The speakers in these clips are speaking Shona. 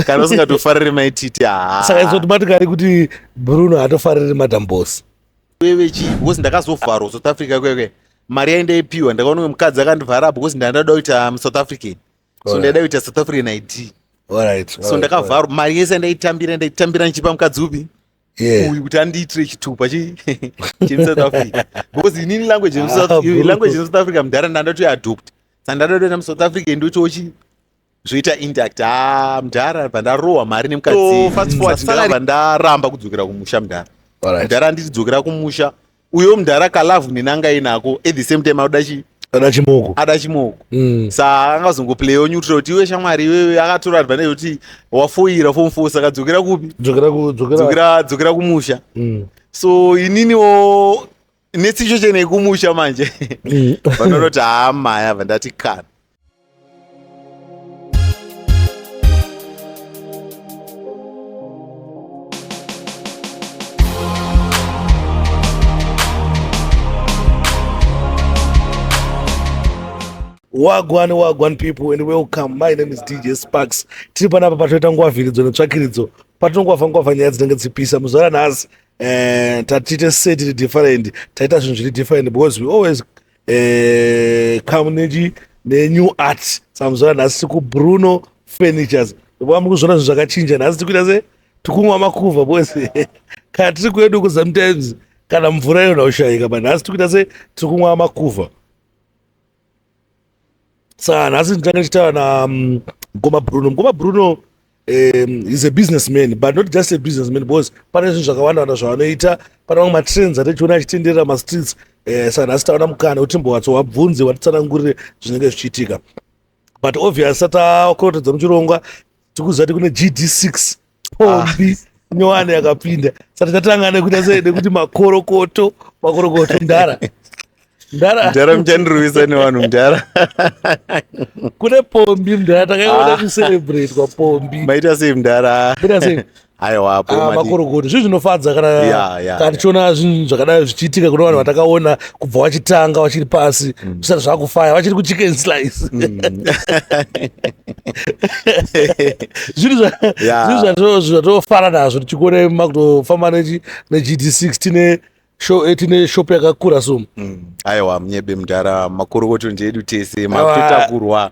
Kana usingatofariri maititi, haa. Saka it's automatically kuti Bruno haatofariri Madam Boss. Wewe chii? Because ndakazovharwa South Africa kwekwe. Mari yaindaipiwa ndakaona umwe mukadzi akandivhara because ndandada kuita South African. So ndaida kuita South African ID. So ndakavharwa mari yese ndaitambira ndaitambira ndichipa mukadzi upi? Uyu kuti andiitire chitupa chemuSouth Africa. Because inini language language yemuSouth Africa mudhara ndandatoiadopt. Saka ndada kutoenda muSouth Africa ndotochi zvoita intact. Ah, mudhara bva ndarohwa mari nemukadzi. So, fast forward ndakabva ndaramba kudzokera kumusha mudhara. Mudhara anditi dzokera kumusha. Uyo mudhara kalavhu nenanga inako at the same time anoda chi ada chimoko. Ada chimoko. Sa angazongoplayo neutral kuti iwe shamwari iwewe akatora advantage kuti wafoira form 4 saka dzokera kupi? Dzokera ku dzokera dzokera kumusha. So ininiwo nesituation yekumusha manje. Vanonoti haa maya vandati kana. Wagwan, wagwan people and welcome. My name is DJ Sparks. Tiri panapa patoita ngwavhiridzo netsvakiridzo. Patinongwavha ngwavha nyaya dzinenge dzichipisa. Muzuva ranhasi tatiite set iri different. Taita zvinhu zviri different because we always come nechi nenew art. Saka muzuva ranhasi tiri kuBruno Furnitures. Ndobva muri kuzviona zvinhu zvakachinja. Nhasi tiri kuita se tikumwa makuva because kana tiri kwedu ku sometimes kana mvura yona kushayika, but nhasi tiri kuita se tiri kumwa makuva. Saka nhasi ndichange ndichitaura na Mukoma Bruno. Mukoma Bruno is a businessman, but not just a businessman because pane zvinhu zvakawanda wanda zvavanoita. Pane mamwe matrends atichiona achitenderera mastreets. Saka nhasi taona mukana kuti timbowatso wabvunze watitsanangurire zvinenge zvichiitika. But obvious takorotedza muchirongwa tikuziva kuti kune GD6 pombi nyowani yakapinda. Saka tatanga nekuita sei nekuti makorokoto, makorokoto mudhara. Mudhara. Mudhara muchandirwisa nevanhu mudhara. Kune pombi mudhara takaiona kucelebrate kwa pombi. Maita sei mudhara? Maita sei? Aiwa, apo madi. Makorokoto zvinhu zvinofadza kana tichiona zvinhu zvakadai zvichiitika kune vanhu vatakaona kubva vachitanga vachiri pasi zvisati zvakufaya vachiri kuchicken slice. Zvinhu zvatofara nazvo tichikuona makutofamba neGD6 tine show tine shop yakakura so. Aiwa munyebe mudhara, makorokoto ndeedu tese, makutotakurwa.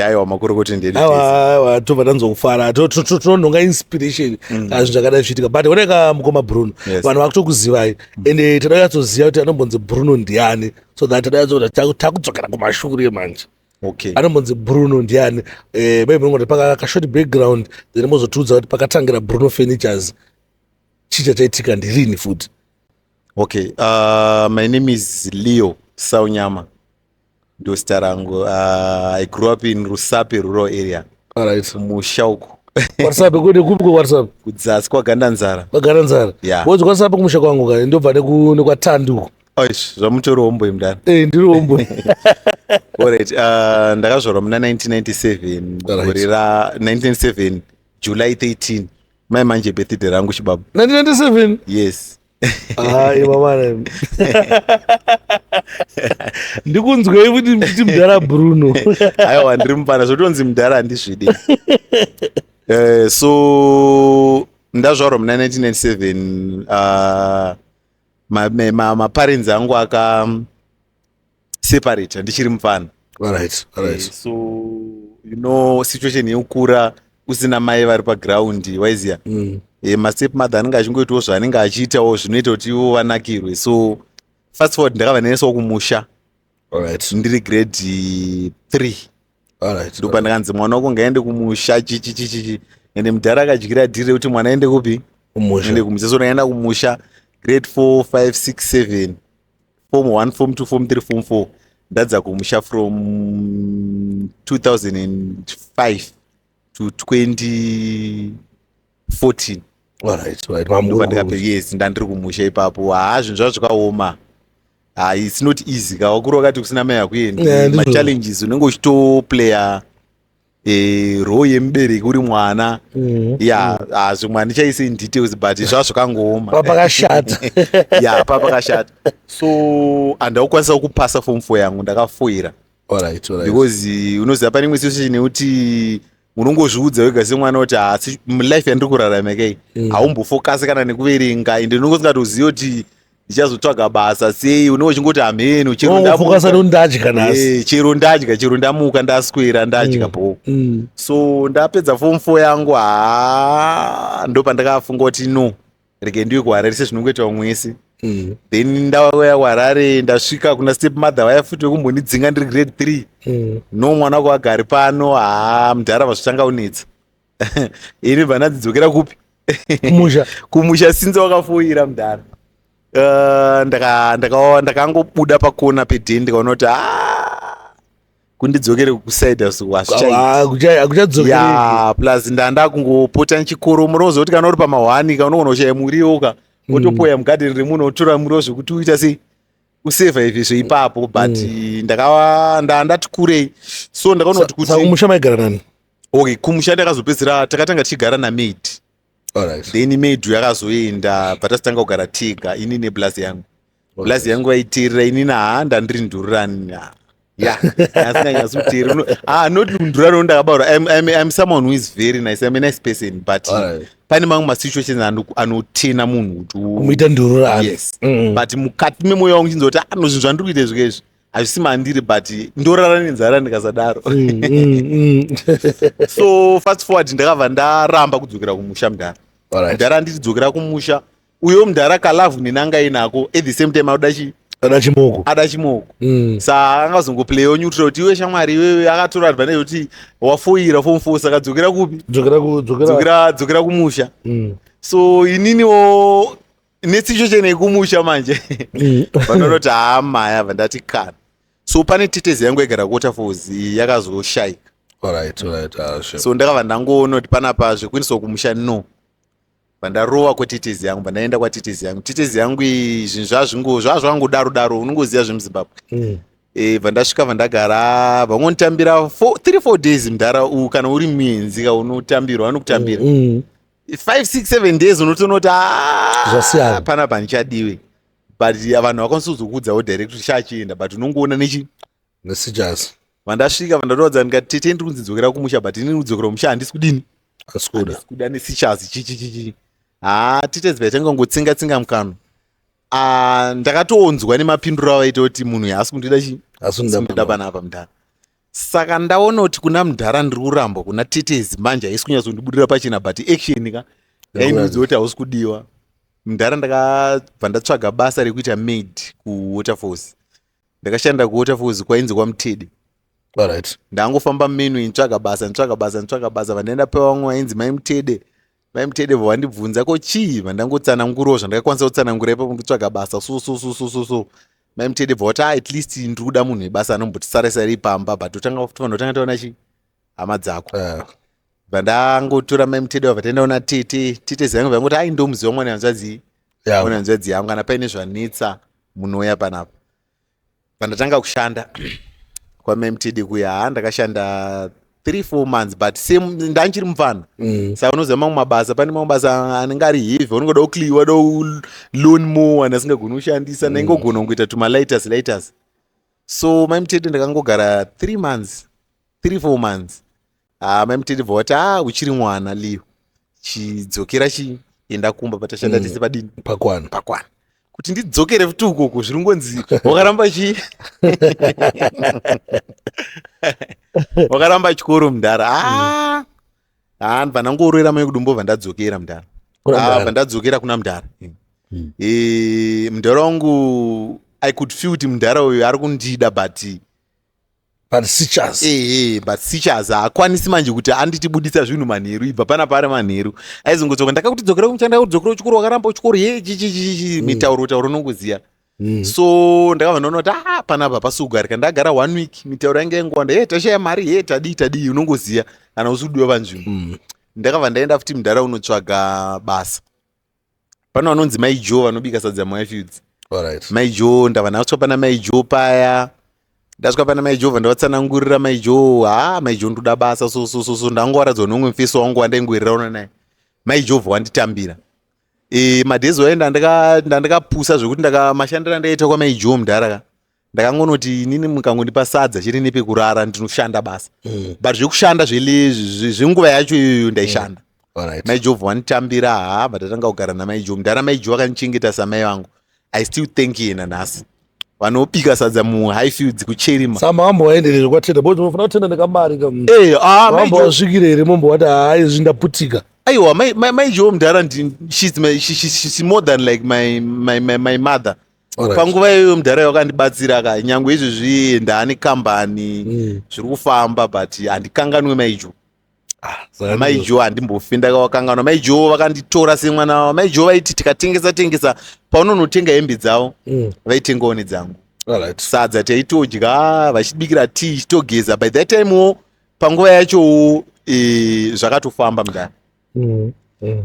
Aiwa makorokoto ndeedu tese. Aiwa tobva tanzwa kufara, tinonhonga inspiration kana zvinhu zvakadai zvichiitika. But oneka Mukoma Bruno, vanhu vakutokuzivai ende toda kunyatsoziva kuti anombonzi Bruno ndiani, so that toda kunyatsokuti takudzokera kumashure manje. Anombonzi Bruno ndiani? Maybe munongoti paka short background, then mozotiudza kuti pakatangira Bruno Furnitures chii chachaitika ndirini futi. Okay, my name is Leo Saunyama, ndo zita rangu. I grew up in Rusape rural area. Musha uko. KwaRusape kune kupi kwaRusape? Kudzasi kwaGandanzara. KwaGandanzara. Yeah. Wonzi kwaRusape kumusha kwangu ka ndobva nekwaTandi uko. Oish, zvamutori hombo mudhara. Ndiri hombo. Alright, ndakazvarwa muna 1997, gore ra 1997 July 13. Mai manje birthday rangu chibaba. 1997? Yes. Ah, mama. Ndikunzwei kuti mudhara Bruno. Aiwa ndiri mupana zvotonzi mudhara handizvidi. So ndazvarwa muna 1997, maparents angu aka separate ndichiri mufana. So you know situation yekukura usina mai vari paground waiziya. Mastep mother anenge achingoitawo zvaanenge achiitawo zvinoita kuti ivo vanakirwe. So fast forward ndakabva ndaendeswa kumusha. Ndiri grade 3. Ndipo ndakanzi mwana wako ngaende kumusha chichi chichi. Ende mudhara akadyira dhiri rekuti mwana aende kupi? Kumusha. Ende kumusha. So ndaenda kumusha grade 4, 5, 6, 7. Form 1, form 2, form 3, form 4. Ndadza kumusha from 2005 to 2014. Yes, ndandiri kumusha ipapo. Haa, zvinhu zvazvo zvakaoma. It's not easy. Ka wakuru wakati kusina mai hakuendi. Ma-challenges unenge uchitoplaya role yemubereki uri mwana. Yeah, zvimwe handichaisi in details, but zvazvo zvakangooma. Pakashata. Yeah, pakashata. So handakukwanisa kupasa form 4 yangu, ndakafoira. Because unoziva pane imwe situation yekuti Unongozviudza wega semwana kuti hasi mulife yandiri kurarama kei. Haumbofokasi kana nekuverenga, ende unenge usingatozivi kuti ndichazotsvaga basa sei. Unenge uchingoti hameno, chero Unongofokasa ndamuka. Ndadya nhasi. Chero ndadya, chero ndamuka, ndaswera ndadya bo. So ndapedza form 4 yangu, haa, ndo pandakafunga kuti no, rege ndiwe kuHarare sezvinongoita vamwe wese. Then ndauya kuHarare, ndasvika kuna step mother vaya futi vekumbondidzinga ndiri grade 3. No, mwana wako agari pano. Haa, mudhara vazvitanga kunetsa. Ini bva ndadzidzokera kupi? Kumusha. Kumusha, since wakafoira mudhara. Ndakangobuda pakona pedheni, ndikaona kuti ah, kundidzokere kusaida so hazvichaiti. Hakuchadzokereki. Ya, plus ndanda kungopota nchikoro. Munoziva kuti kana uri pamahwani ka, unogona kushaya muriwo ka, wotopoya mugadheni remunhu, wotora muriwo zvekuti uita sei, usurvive zveipapo. But ndakava ndandati kurei, so ndakaona kuti Saka kuti kumusha maigara nani? Okay, kumusha ndakazopedzisira takatanga tichigara namaid. Then maid yakazoenda, bva tasitanga kugara tega, ini neblazi yangu. Blazi yangu vaiteerera, inini haa, ndandiri ndururani ya, asinganyatsi kuteerera. Ah, not ndururani ndakabaura. I'm someone who is very nice. I'm a nice person, but pane mamwe masituations anotena munhu kuti Kumuita ndururani. Yes. But mukati memwoyo wangu chinzoti ano zvinhu zvandiri kuita izvi izvi hazvisi mandiri, but ndorara nenzara ndikasadaro. So fast forward, ndakabva ndaramba kudzokera kumusha, mudhara. Mudhara anditi dzokera kumusha uyo, mudhara kalove nenanga inako, at the same time auda chi Ada chimoko. Ada chimoko. Saa angazongoplayawo neutral kuti iwe shamwari, iwewe akatora advantage kuti wafoira form 4, saka dzokera kupi? Dzokera ku dzokera. Dzokera kumusha. So ininiwo nesituation yekumusha manje, vanonoti haa, maya bva ndati kana. So pane tetezi yangu yaigara kuWaterfalls, yakazoshayika. All right. Ah, sure. So ndakabva ndangoona kuti panapa zvekuendeswa kumusha no. Bva kwatetezi yangu, bva ndaenda kwatetezi yangu. Tetezi yangu iyi, zvinhu zvazvingo zvazvangodaro daro, unongoziva zvemuZimbabwe. Bva ndasvika, bva ndagara, vangonditambira 3 4 days. Mudhara, kana uri muenzi ka, unotambirwa, vanokutambira. 5 6 7 days unotoona kuti "Ah, Zvasiyana." panapa handichadiwe." But vanhu vakwanisa kuzokuudzawo direct kuti chachienda, but unongoona nechi Messages. Vandasvika, vandatoradza, ndikati, "Tete, ndiri kunzi dzokera kumusha, but inini kudzokera kumusha handisi kudini?" Asikuda. Handisi kuda nesichazi chichichichi. Haa, tete vaitanga kungotsinga tsinga mukanwa. Ah, ndakatonzwa nemapinduro avaita kuti munhu haasi kundida chi Asikuda. Kundida panapa, mudhara. Saka ndaona kuti kuna mudhara ndiri kurambwa, kuna tetezi manje haisi kunyatsondibudira pachena, but action ka yaindiudza kuti hausi kudiwa, mudhara. Ndakabva ndatsvaga basa rekuita maid kuWaterfalls. Ndakashanda kuWaterfalls, kwainzi kwaMutede. Ndangofamba menu, nditsvaga basa, nditsvaga basa, nditsvaga basa. Vandaenda pevamwe vainzi Mai Mutede. Mai Mutede vandibvunza ko chii, vandangotsanangurawo zvandakakwanisa kutsanangura ipapo, nditsvaga basa so so so so so so. Mai Mutede bva vati, "Ah, at least ndiri kuda munhu webasa anombotisara pamba, but totanga tofanira kutanga taona chi hama dzako." Bva ndangotora Mai Mutede, vabva taendaona tete. Tete zangu vangoti, "Ai, ndomuziva mwana hanzvadzi, mwana hanzvadzi yangu. Kana paine zvanetsa munouya panapa." Pandatanga kushanda kwamai Mutede kuya, ha, ndakashanda 3 4 months, but same ndanchiri mufana. Saka unoziva mamwe mabasa, pane mamwe mabasa anenge ari heavy, unongoda kuclean, da lawn mower, asingagoni kushandisa. Ndaingogona kungoita tumalighters lighters. So Mai Mutede ndakangogara 3 months, 3 4 months. Ah, Mai Mutede bva vati, "Ah, uchiri mwana Leo, chidzokera, chienda kumba, patashanda tese padini?" Pakwana. Pakwana. Kuti ndidzokere futi ukoko, zviri ngonzi wakaramba chi wakaramba chikoro, mudhara. Ah, ah, ndibva ndangororera mai kudumbo, bva ndadzokera, mudhara. Kuna Ah, mudhara. bva ndadzokera kuna mudhara. Mudhara wangu, I could feel kuti mudhara uyu ari kundida, but But sichas. Ehe, but sichas haakwanisi manje kuti anditibudisa zvinhu manheru. Ibva panapa ari manheru, aizongotsoka, "Ndakakuti dzokera kumuchanda, ndakakuti dzokera kuchikoro, wakaramba kuchikoro." Ye, chichichichi, mitauro tauro, unongoziya. So ndakabva ndaona kuti ah, panapa hapasi kugarika. Ndagara one week, mitauro yange yaingowanda, "Ye, tashaya mari, ye, tadii tadii." Unongoziya kana usi kudiwa panzvimbo. Ndakabva ndaenda futi, mudhara, unotsvaga basa. Pano vanonzi Mai Jo, vanobika sadza muIfields. Mai Jo, ndabva ndasvika pana Mai Jo paya. Ndasvika pana Mai Jo, bva ndavatsanangurira Mai Jo, "Ha, Mai Jo, ndoda basa so so so so." Ndangowaradzwa neumwe mufeso wangu wandaingoereraona naye. Mai Jo bva wanditambira. Madhezi waenda, ndandakapusa zvekuti ndaka mashandiro andaita kwaMai Jo, mudhara ka. Ndakangonoti inini mukangondipa sadza chete nepekurara, ndinoshanda basa. But zvekushanda zvenguva yacho iyoyo ndaishanda. Mai Jovho vanitambira. Ha, ndatanga kugara namai Jo. Mudhara, mai Jo vakandichengeta samai vangu. I still thank you nanhasi. Vanobika sadza muHighfields kuCherima. Saka mambo waenderere kwatenda, because unofanira kutenda nekamari ka. Ah, mai Mambo wasvikire here mombo wati, "Haa, izvi ndaputika"? Aiwa, mai Jo mudhara, she's more than like my mother. Panguva iyoyo mudhara wakandibatsira ka. Nyangwe izvezvi ndaane kambani, zviri kufamba, but handikanganwe mai Jo. Saka Mai Jo handimbofi ndakavakanganwa. Mai Jo vakanditora semwana wavo. Mai Jo vaiti tikatengesa tengesa, paunonotenga hembe dzavo, vaitengawo nedzangu. Sadza taitodya, vachibikira tii, chitogeza. By that time wo, panguva yachowo, zvakatofamba mudhara.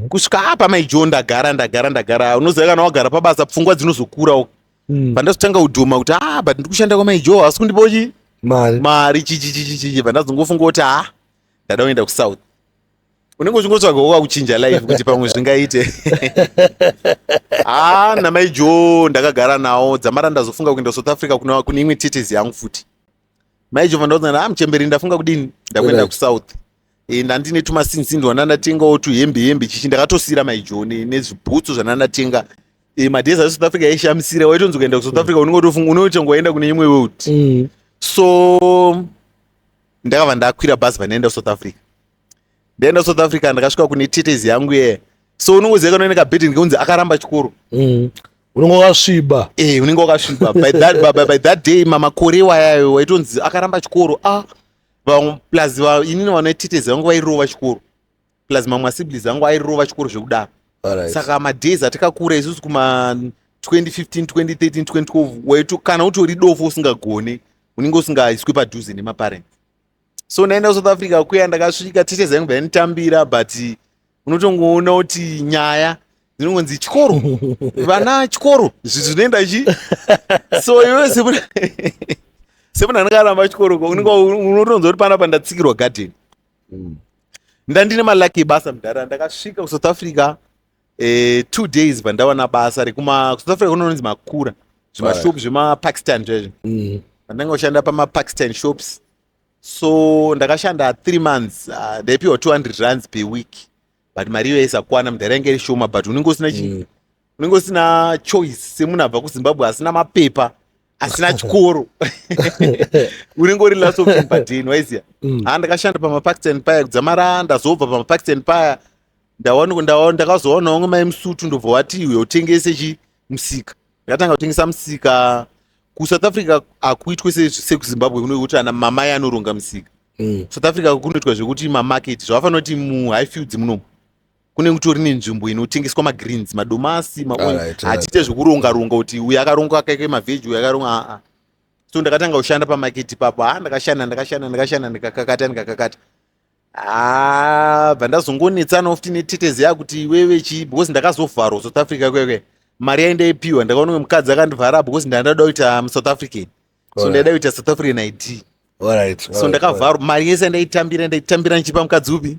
Kusvika apa mai Jo ndagara, ndagara, ndagara. Unoziva kana wagara pabasa, pfungwa dzinozokurawo. Pandazotanga kudhuma kuti, ah, but ndiri kushanda kwamai Jo, asi kundipawo chi Mari. Mari chichichichichi. Pandazongofunga kuti, ah, ndada kuenda kuSouth, unenge uchingotsvagawo kwakuchinja life kuti pamwe zvingaite. Ah, namai Jo ndakagara nawo dzamara ndazofunga kuenda South Africa kune imwe tetezi yangu futi. Mai Jo vandaudza, ah, muchemberi, ndafunga kudini, ndakuenda kuSouth. Ndandine tumasinzindi wandandatengawo, tuhembe hembe chichi, ndakatosiyira mai Jo nezvibhutsu zvandandatenga. Madays aSouth Africa aishamisira. Waitonzi kuenda kuSouth Africa unenge utofunga unotonga waenda kune imwe world. So ndakabva ndakwira bhazi, vandaenda kuSouth Africa. Ndaenda kuSouth Africa, ndakasvika kune tetezi yangu yeye. So unongoziva kana uine kabhedhi ngekunzi akaramba chikoro. Unenge wakasviba. Unenge wakasviba. By that day, mamakore wayayo, waitonzi akaramba chikoro. Ah, vamwe plus inini vana tetezi vangu vairova chikoro, plus mamwe asiblings angu airova chikoro zvekudaro. Saka madays atakakura isusu kuma 2015, 2013, 2012, waito kana utori dofo usingagone, unenge usingaiswi padhuze nemaparents. So ndaenda kuSouth Africa kuya, ndakasvika, tetezi yangu vainitambira, but unotongoona kuti nyaya dzinongonzi chikoro, vana chikoro, zvinhu zvinoenda chi. So iwewe semunhu anenge aramba chikoro, unenge unotonzwa kuti panapa ndatsikirwa garden. Ndandine malucky ebasa mudhara. Ndakasvika kuSouth Africa, 2 days pandawana basa rekuma kuSouth Africa kunonzi makura zvimashop zvemapakistan zvezvo. Pandanga kushanda pamapakistan shops, so ndakashanda 3 months. Ndaipiwa 200 rands per week, but mari iyo yaisakwana mudhara, yange iri shoma, but unenge usina chi unenge usina choice semunhu abva kuZimbabwe asina mapepa, asina chikoro. Unenge uri last option padeni, waiziya. Ha, ndakashanda pamapakistan paya kudzamara ndazobva pamapakistan paya. Ndakazowanawo umwe mai musutu, ndobva wati, "Uyo utengese chi musika." Ndakatanga kutengesa musika. KuSouth Africa hakuitwe sekuZimbabwe kunokuti ana mamai anoronga musika. South Africa kunoitwa zvekuti mamarket, zvavafanira kuti muHighfields munomu kune kutori nenzvimbo inotengeswa magreens, madomasi. Hatiite zvekuronga ronga kuti uyu akaronga kake mavheji, uyu akaronga, aa. So ndakatanga kushanda pamarket ipapo. Ha, ndakashanda, ndakashanda, ndakashanda, ndikakakata, ndikakakata. Ha, bva ndazongonetsanawo futi netetezi yakuti iwewe chi, because ndakazovharwa South Africa kwekwe. Mari yaindaipiwa, ndakaona umwe mukadzi akandivhara because ndandada kuita muSouth African, so ndaida kuita South African ID. So ndakavharwa mari yese yandaitambira, ndaitambira ndichipa mukadzi upi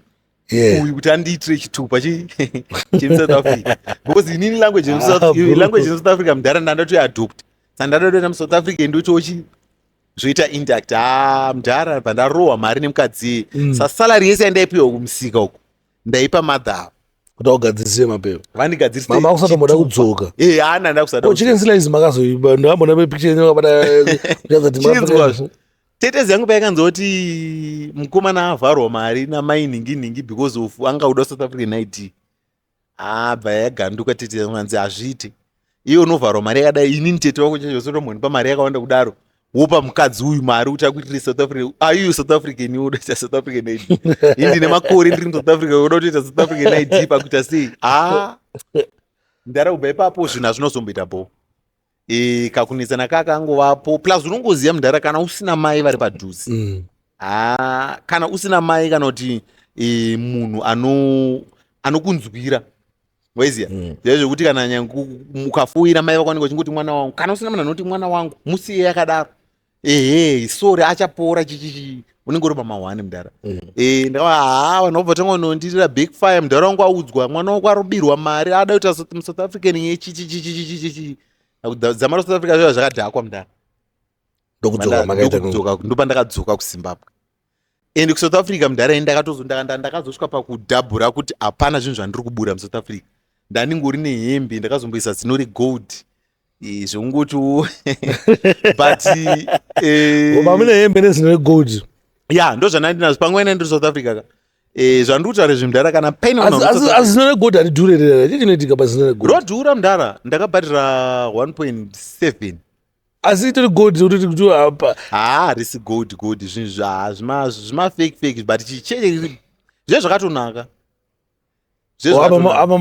uyu kuti andiitire chitupa chemuSouth Africa, because inini language language yemuSouth Africa mudhara ndandatoiadopt. Saka ndada kutoenda muSouth Africa, ndotochi zvoita intact. Ha, mudhara, bva ndarohwa mari nemukadzi. Sasalary yese yandaipiwa kumusika uku ndaipa madhava. Kuti augadzirise mapepa. Vandigadzirise. Mama akusatomboda kudzoka. Haana nda kusada. Oh, chicken slice makazoiba, ndakambona picture yenyu wakabata. Chinzwa, tetezi yangu paikanzoti mukomana avharwa mari namai nhingi nhingi because of anga kuda South African ID, abva yaganduka tete yangu, anzi, "Hazviiti, iye unovharwa mari yakadai, inini tete wako chacho sotombonipa mari yakawanda kudaro, wopa mukadzi uyu mari kuti akuitire South Africa? Are South African? Iwe unoita South African ID, ini ndine makore ndiri muSouth Africa, unoda kutoita South African ID pakuita sei?" Ha, ndara, kubva ipapo zvinhu hazvinozomboita bho. Kakunetsana kakangovapo, plus unongoziva mudhara, kana usina mai vari padhuze, ha, kana usina mai kana kuti munhu anokunzwira, waiziya, zviya zvekuti kana nyange mukafuwira mai vako vanenge vachingoti, "Mwana wangu." Kana usina munhu anoti, "Mwana wangu, musiye yakadaro, ehe, sorry, achapora," chichichi, unenge uri pamahwani mudhara. Ndakava, ha, vanhu vabva tanga unondirira backfire. Mudhara wangu audzwa, mwana wako arobirwa mari, ada kuita muSouth African yechichichichichichi. Dzamara South Africa zviva zvakadhakwa mudhara. Ndokudzoka makaita. Ndokudzoka, ndopandakadzoka kuZimbabwe. And kuSouth Africa, mudhara, ndakazosvika pakudhabhura kuti hapana zvinhu zvandiri kubura muSouth Africa. Ndandingori nehembe, ndakazomboisa zino regold, zvongotiwo, but Mune hembe nezino regold? Ya, ndo zvandandinazvo panguva ina ndiri South Africa ka. Zvandiri kutaura izvi, mudhara, kana paine vanhu vari Asi South asi zino regold haridhure rera? Chii chinoitika pazino regold? Rodhura, mudhara, ndakabhadhira 1.7. Asi itori gold kuti apa? Haa, harisi gold gold, zvinhu zvima fake fake, but chicheche zve zvakatonaka. Apa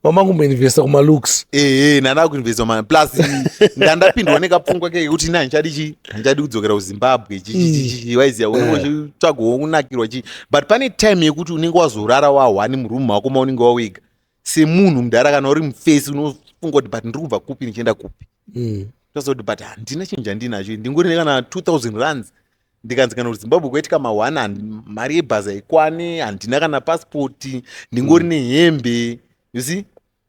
mamakumboinvesta kumalooks. Ehe, ndanda kuinvesta ma plus ndandapindwa nekapfungwa keke kuti ina handichadi chi handichadi kudzokera kuZimbabwe, chichichichi, waiziya, unenge uchitsvagawo kunakirwa chi, but pane time yekuti unenge wazorara wahwani murumu mako maunenge wawega semunhu, mudhara. Kana uri mufesi unofunga kuti, "But ndiri kubva kupi, ndichienda kupi?" Toziva kuti, but handina chinhu chandinacho, ndingori nekana 2000 rands. Ndikanzi kana kuti Zimbabwe kwaitika ma1, mari yebhazi haikwani, handina kana pasipoti, ndingori nehembe, you see,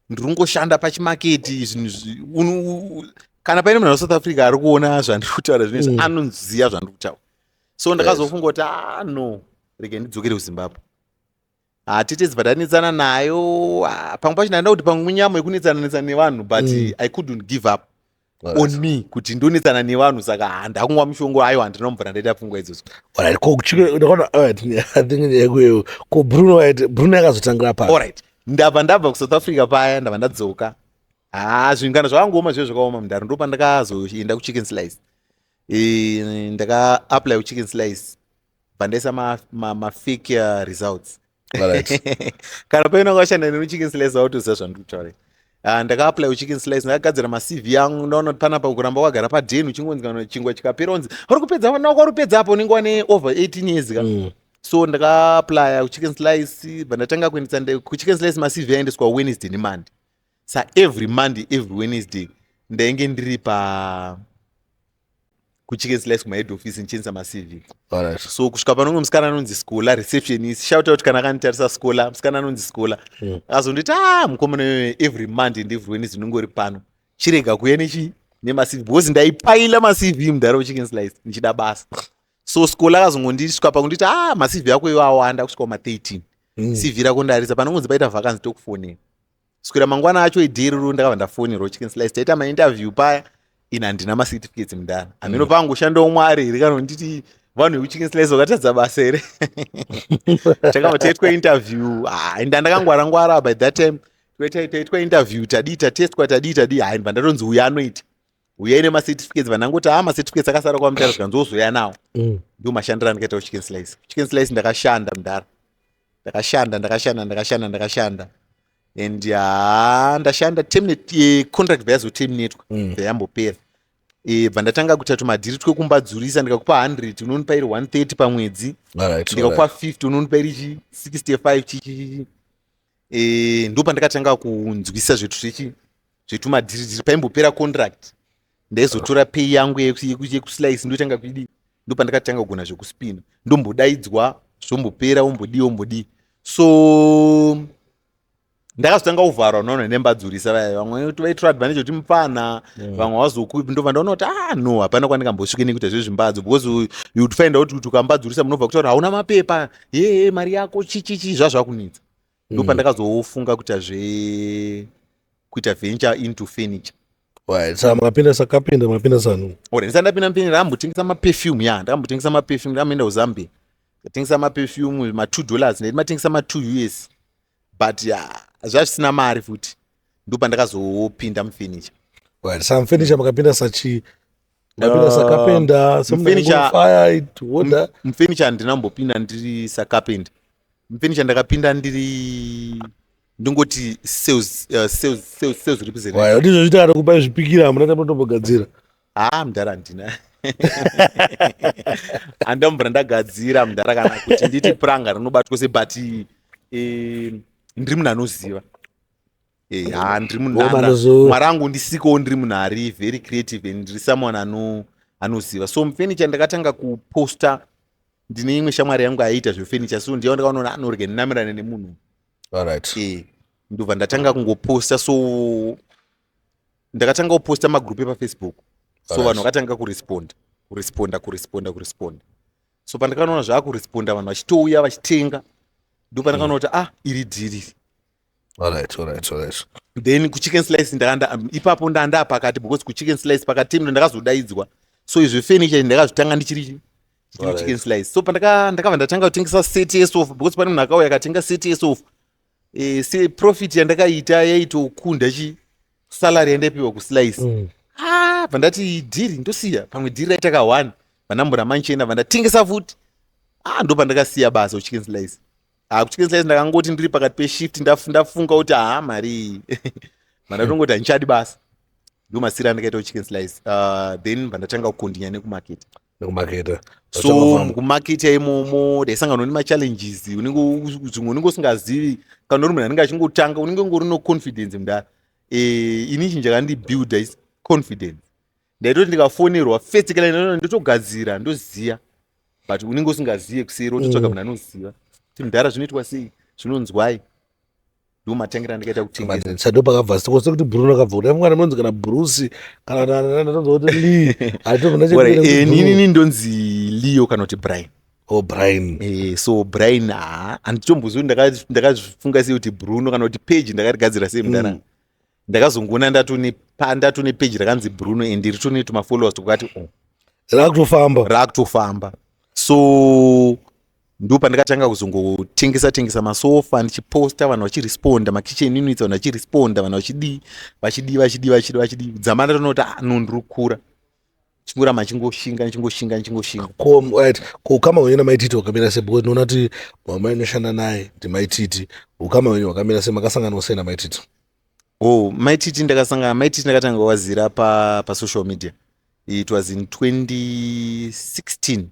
ndiri kungoshanda pachimaketi. Zvinhu kana paine munhu weSouth Africa ari kuona zvandiri kutaura zvinezvi, anoziva zvandiri kutaura. So ndakazofunga kuti, ah, no, rega ndidzokere kuZimbabwe. Hatete dzibva nayo. Ah, pamwe pacho ndaenda kuti pamwe munyama yekunetsana netsana nevanhu, but I couldn't give up on me kuti ndonetsana nevanhu, saka handakumwa mushongo. Aiwa, handina mubvira ndaita pfungwa idzodzo. Alright, ko ndakaona, alright, I think yekuyo ko Bruno, right, Bruno yakazotangira pa? Alright, ndabva kuSouth Africa paya, ndabva ndadzoka. Ha, zvinhu kana zvakangooma, zvive zvakaoma, mudhara. Ndo pandakazoenda kuChicken Slice. Ndakaapply kuChicken Slice, bva ndaisa mafake results. Kana paine washanda nemuChicken Slice, wautoziva zvandiri kutaura. Ndakaapply kuChicken Slice, ndakagadzira maCV angu. Ndaona kuti panapa kuramba wagara padheni uchingonzi kana chingwa chikapera unzi uri kupedza vana wako, uri kupedza apo unenge wane over 18 years ka. So ndakaapplya kuChicken Slice, bva ndatanga kuendesa kuChicken Slice. MaCV aendeswa Wednesday neMonday, sa every Monday, every Wednesday ndainge ndiri pa kuChicken Slice kumahead office ndichiendesa maCV. So kusvika panonge musikana anonzi Scola, receptionist, shout out kana akanditarisa, Scola, musikana anonzi Scola, akazonditi, "Ah, mukomana wewe, every Monday and every Wednesday unenge uri pano, chirega kuuya nechi nemaCV," because ndaipaila maCV, mudhara, weChicken Slice ndichida basa. So Scola akazongondisvika pakunditi, "Ah, maCV ako iwo awanda kusvika kuma13. CV rako ndarisa, panongonzi paita vacancy tokufonera." Swera mangwana acho idhiriro, ndakabva ndafonerwa Chicken Slice, taita mainterview paya. Ini handina macertificates, mudhara, hameno pangoshandawo Mwari here kana nditi vanhu vekuChicken Slice vakatadza basa here. Takabva taitwa interview. Ah, nda ndakangwara ngwara by that time. Taitwa interview, tadii, tatestwa, tadii, tadii. Hai, ndibva ndatonzi, "Uya anoita, uyai nemacertificates." Vandangoti, "Ha, macertificates akasara kwamutara," zvikanzi, "Wozoya nawo." Ndo mashandiro andikaita kuChicken Slice. Chicken Slice ndakashanda, mudhara, ndakashanda, ndakashanda, ndakashanda, ndakashanda, and ha, ndashanda, terminate contract bva yazoterminatwa. Bva yambopera. Bva ndatanga kuita tumadhiri twekumbadzurisa. Ndikakupa 100, unonipa iri 130 pamwedzi. Ndikakupa 50, unonipa iri chi 65, chichichichi. Ndo pandakatanga kunzwisa zvetu zvechi zvetumadhiridhiri. Paimbopera contract, ndaizotora pay yangu yekuslice, ndotanga kuidii. Ndo pandakatanga kugona zvekuspina, ndombodaidzwa, zvombopera, wombodii, wombodii. So ndakazotanga kuvharwa unoona nembadzurisa vaya. Vamwe vaitora advantage kuti mupfana. Vamwe vazokupi. Ndobva ndaona kuti, ah, no, hapana kwandingambosvike nekuita zvezvimbadzo, because you would find out kuti ukambadzurisa, munobva kutaura hauna mapepa, ye mari yako chichichi, zvazvakunetsa. Ndo pandakazofunga kuita zve kuita venture into furniture. Right. Saka makapinda sakapinda, makapinda sanu? Ore, ndisati ndapinda mupinda, ndakambotengesa maperfume. Ya, ndakambotengesa maperfume. Ndakamboenda kuZambia, ndatengesa maperfume ma$2, ndaiti matengesa ma2 US, but ya, zvazvisina mari futi. Ndo pandakazopinda mufurniture. Right. Saka mufurniture makapinda sachi, makapinda sakapenda? Mufurniture- Semunhu Mufurniture handinambopinda ndiri sacarpenter. Mufurniture ndakapinda ndiri, ndingoti sales, sales representative. Ndizvo zviti kana kupai zvipikira, hamuna tamunotombogadzira? Ha, mudhara, handina, handambobvira ndagadzira, mudhara, kana kuti nditi puranga rinobatwa se, but ndiri munhu anoziva. Ha, ndiri munhu Oh, Mwari angu ndisikowo, ndiri munhu ari very creative and ndiri someone anoziva. So mufurniture ndakatanga kuposta. Ndine imwe shamwari yangu aiita zvefurniture, so ndiyo ndakaona anorega ndinamirane nemunhu. Ndobva ndatanga kungoposta. So ndakatanga kuposta magroup epaFacebook. So vanhu vakatanga kuresponda, kuresponda, kuresponda, kuresponda. So pandakanoona zvaakuresponda, vanhu vachitouya vachitenga, ndo pandakanoona kuti, ah, iri dhiri. Then kuChicken Slice ndakanda ipapo ndanda pakati, because kuChicken Slice pakati ndo ndakazodaidzwa. So izvo furniture ndakazvitanga ndichiri Chicken Slice. So ndakabva ndatanga kutengesa set yesofa, because pane munhu akauya akatenga set yesofa. Se profit yandakaita yaitokunda chi salary yandaipiwa kuSlice. Ah, bva ndati dhiri ndosiya, pamwe dhiri raita ka 1, vandamboramba ndichienda, bva futi. Ah, ndo pandakasiya basa kuChicken Slice. Ah, kuChicken Slice ndakangoti ndiri pakati peshift, ndafunga kuti, haa, mari iyi, mandatongoti handichadi basa. Ndo masiro andakaita kuChicken Slice. Then bva kukontinya nekumaketa. Nekumaketa. So mukumaketa imomo ndaisangana nemachallenges. Unenge zvimwe unenge usingazivi. Kana uri munhu anenge achingotanga, unenge ngori no confidence mudara. Ini chinhu chakandibuilda is confidence. Ndaitoti ndikafonerwa first kana ndotogadzira, ndoziya, but unenge usingaziye kuseri, wototsvaga munhu anoziva kuti, mudhara, zvinoitwa sei, zvinonzwai. Ndo matangira andikaita kutengesa. Sado pakabva seko kuti Bruno akabva kuti mwana munonzi kana Bruce kana ndonzwa kuti Lee. Inini ndonzi Leo kana kuti Brian. Oh, Brian. So Brian, ha, handitombozivi ndakazvifunga sei kuti Bruno kana kuti page ndakarigadzira sei mudara. Ndakazongoona ndatone page rakanzi Bruno and ritone tumafollowers tukati, oh, Rakutofamba. Rakutofamba. So ndo pandakatanga kuzongotengesa tengesa masofa, ndichiposta, vanhu vachiresponda, makitchen units, vanhu vachiresponda, vanhu vachidii, vachidii, vachidii, vachidii, vachidii. Dzama ndatonoti, ah, no, ndiri kukura, chingoramba ndichingoshinga, ndichingoshinga, ndichingoshinga. Ko, right, ko ukama hwenyu namaititi hwakamira sei? Because ndinoona kuti mama inoshanda naye ndiMaititi. Ukama hwenyu hwakamira sei? Makasanganawo sei namaititi? Oh, Maititi, ndakasangana Maititi, ndakatanga wazira pasocial media. It was in 2016,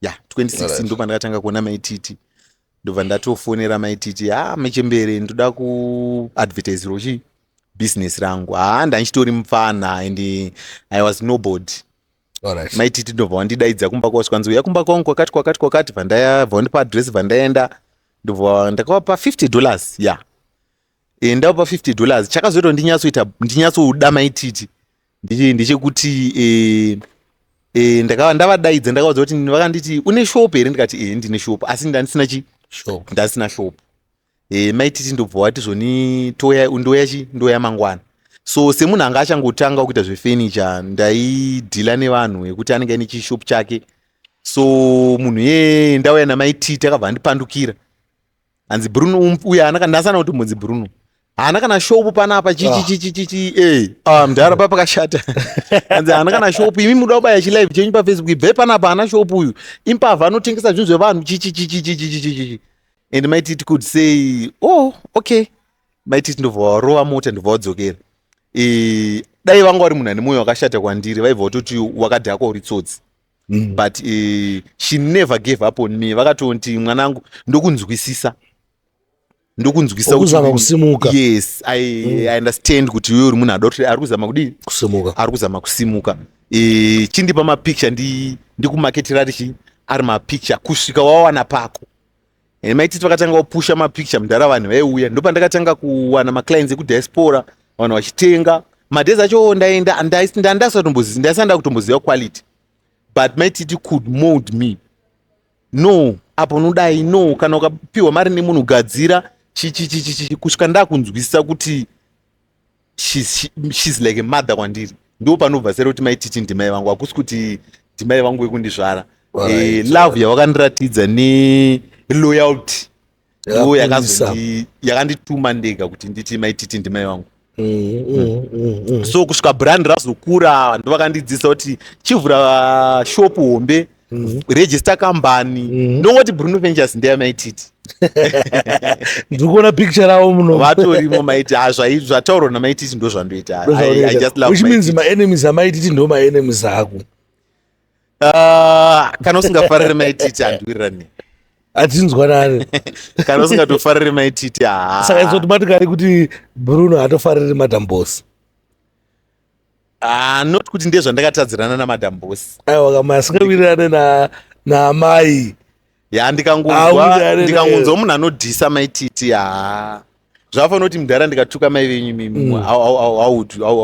yeah, 2016. Ndo pandakatanga kuona Maititi. Ndobva ndatofonera Maititi, "Ha, mechembere, ndoda kuadvertisirwa chi business rangu." Ha, ndandichitori mupfana and I was nobody. Maititi ndobva wandidaidza kumba kwavo, zvikanzi, "Uya kumba kwangu kwakati kwakati kwakati." Bva vandipa address, bva ndaenda, ndobva ndakavapa $50. Yeah, ndavapa $50. Chakazoita ndinyatsoita, ndinyatsoda Maititi ndechekuti ndavadaidza, ndakavaudza kuti, vakanditi, "Une shop here?" Ndikati, "E, ndine shop," asi ndandisina chi shop. Ndasina shop. Maititi ndobva wati zvoni, "Toya, ndoya chi ndoya mangwana." So semunhu anga achangotanga kuita zvefurniture, ndaidhila nevanhu ekuti anenge aine chishop chake. So munhu iyeye, ndauya naMaititi, akabva andipandukira, hanzi, "Bruno uyu haana," ndasana kutombonzi Bruno, "haana kana shop panapa." Chichichichichi, ah, mudhara, pa pakashata. Hanzi, "Haana kana shop. Imi muda kubaya chilive chenyu paFacebook, ibvei panapa, haana shop uyu, imbavha, anotengesa zvinhu zvevanhu," chichichichichichichichi. And Maititi could say, "Oh, okay." Maititi ndobva warova mota, ndobva wadzokera. Dai vanga vari munhu ane mwoyo wakashata kwandiri, vaibva vatoti wakadhakwa, uri tsotsi. But she never gave up on me. Vakatoti, "Mwanangu, ndokunzwisisa, ndokunzwisisa." Kuzama kusimuka. Yes, I understand kuti iwe uri munhu ada kuti ari kuzama kudii? Kusimuka. Ari kuzama kusimuka. Chindipa mapicture, ndikumaketera richi ari mapicture kusvika wawana pako. And Maititi vakatanga kupusha mapicture mudhara, vanhu vaiuya. Ndopandakatanga kuwana maclients ekudiaspora, vanhu vachitenga. Madays acho ndaenda ndasanda kutomboziva quality, but Maititi could mold me, "No, apo unodai, no, kana ukapiwa mari nemunhu, gadzira chichichichichi," kusvika ndakunzwisisa kuti she's like a mother kwandiri. Ndo panobva sere kuti Maititi ndimai vangu. Hakusi kuti ndimai vangu vekundizvara. Love yavakandiratidza neloyalty ndo yakandituma ndega kuti nditi Maititi ndimai vangu. So kusvika brand razokura, ndo vakandidzidzisa kuti chivhura shop hombe, register kambani. Ndongoti Bruno Ventures ndeyamaititi. Ndiri kuona picture ravo muno. Vatorimo Maiti. Ha, zvataurwa naMaititi ndo zvandoita. I just love Which means maenemies aMaititi ndo maenemies ako. Ah, kana usingafariri Maititi, handiwirirani. Hatinzwanani. Kana usingatofariri Maititi, ha. Saka it's automatically kuti Bruno hatofariri Madam Boss. Ah, not kuti ndezvandakatadzirana naMadam Boss. Aiwa, kama asingawirirane naamai. Ya, ndikangonzwa munhu anodhisa Maititi, ha, zvakafanira kuti mudhara, ndikatuka mai venyu mimi,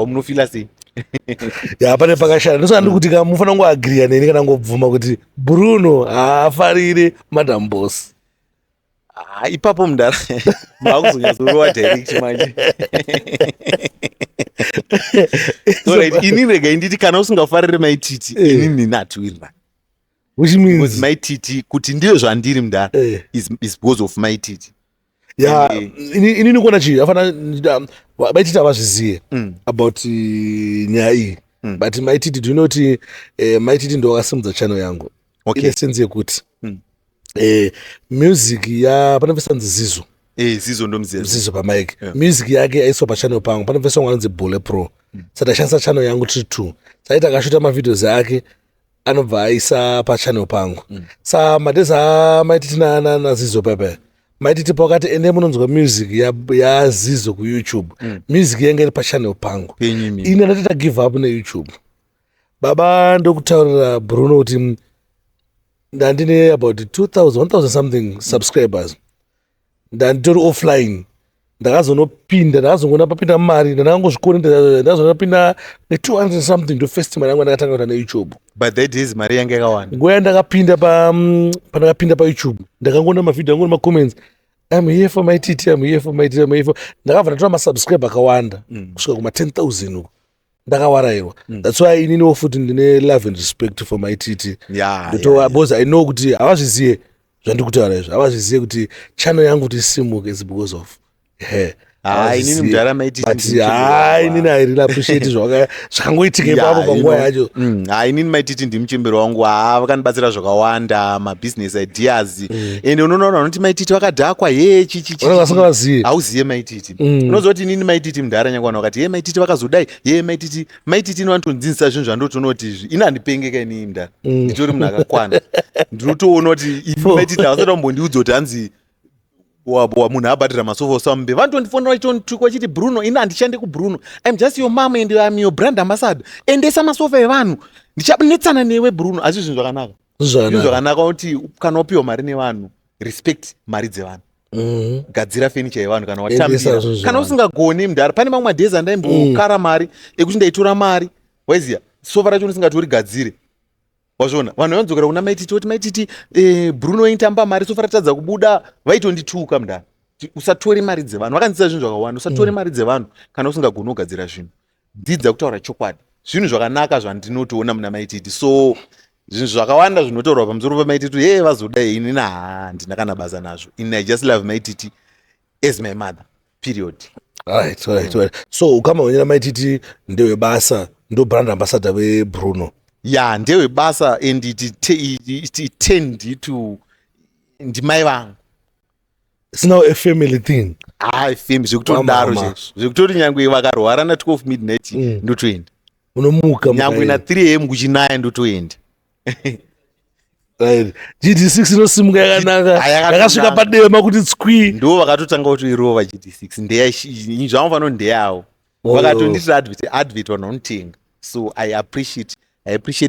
munofila sei? Ya, pane pakashata. Ndosaka ndiri kuti ka mufanira kungoagriya neni kana ngobvuma kuti Bruno haafarire Madam Boss. Ah, ipapo mudhara makuzonyatsorowa direct manje. Alright, ini regai nditi kana usingafarire Maititi, ini nini hatiwirirani. Which means Because Maititi kuti ndiyo zvandiri mudhara is because of Maititi. Ya, inini kuona chii afana Maititi havazviziye about nyaya iyi. But Maititi, do you know kuti Maititi ndo wakasimudza channel yangu in a sense yekuti music ya pane vesanzi Zizo. Zizo ndomuziva. Zizo pamike. Music yake yaiswa pachannel pangu. Pane verse wangu anonzi Bole Pro. Saka tashandisa channel yangu tiri two. Saiti akashuta mavideos ake anobva aisa pachannel pangu. Sa madays aMaititi naZizo pepe, Maititi pakati ende munonzwa music yaZizo kuYouTube, music yange iri pachannel pangu. Penyu imi. Ini ndati give up neYouTube, baba. Ndokutaurira Bruno kuti ndandine about 2000 1000 something subscribers. Ndanditori offline. Ndakazonopinda, ndakazongoona papinda mari. Ndandakangozvikoni, ndakazonopinda ne200 something. Ndo first mari yangu yandakatanga kuita neYouTube. But that days mari yange yakawanda. Nguva yandakapinda pa pandakapinda paYouTube, ndakangoona mavhidhio angu nemacomments, "I'm here for Maititi, I'm here for Maititi, I'm here for." Ndakabva ndatora masubscribe akawanda kusvika kuma 10,000 uko. Ndakawarayirwa. That's why ininiwo futi ndine love and respect for Maititi. Because I know kuti havazviziye zvandiri kutaura izvo. Havazviziye kuti channel yangu kuti isimuke is because of her. Ah, inini mudhara Maititi But ha, inini I really appreciate zvakangoitika ipapo panguva yacho. Ha, inini Maititi ndimuchembero wangu. Ha, vakandibatsira zvakawanda, mabusiness ideas. Ende unoona vanhu vanoti Maititi vakadhakwa, ye chichi. Vanenge vasingavazivi. Hauziye Maititi. Unoziva kuti inini Maititi mudhara, nyange vanhu vakati ye Maititi vakazodai, ye Maititi, Maititi inovantondzidzisa zvinhu zvandotoona kuti izvi ini handipengeka. Inini mudhara nditori munhu akakwana. Ndinotoona kuti ini Maititi havasati vambondiudza kuti hanzi wa munhu abhadhira masofa osambe. Vanotondifonera vachitonditukwa vachiti, "Bruno, ini handishande kuBruno. I'm just your mom and I'm your brand ambassador. Endesa masofa evanhu, ndichanetsana newe, Bruno." Asi zvinhu zvakanaka, zvinhu zvakanaka kuti kana wapiwa mari nevanhu, respect mari dzevanhu. Gadzira fenicha yevanhu kana Endesa watambira. zvinhu Kana zvevanhu. usingagoni mudhara, pane mamwe madhezi andaimbokara mari ekuti ndaitora mari, waiziya sofa racho ndisingatorigadzire. Wazviona, vanhu vanodzokera kuna Maititi voti, "Maititi, Bruno aitamba mari, sofa ratadza kubuda." Vaitondituka mudhara. Usatore mari dzevanhu. Vakanzisa zvinhu zvakawanda. Usatore mari dzevanhu kana usingagoni kugadzira zvinhu. Dzidza kutaura chokwadi. Zvinhu zvakanaka zvandinotoona muna Maititi. So zvinhu zvakawanda zvinotaurwa pamusoro paMaititi, he vazodai, inini handina kana basa nazvo. Ini I just love Maititi as my mother, period. Right. So ukama hwenyu naMaititi ndewebasa, ndo brand ambassador veBruno. Ya, ndewebasa and it tend to ndimai vangu. It's now a family thing. Hai, femi zvekutodaro. Wamama. Chaizvo zvekutoti nyange vakarwara na12 midnight, ndotoenda. Unomuka. Nyangwe na3 am kuchinaya, ndotoenda. Right. GD6 inosimuka yakanaka. Ah, yakanaka. Yakasvika padema kuti tswi. Ndo vakatotanga kutoirova GD6. Ndeya zvavanofanira, ndeyavo. Vakatonditira advert, advert vanhu vanotenga. So I appreciate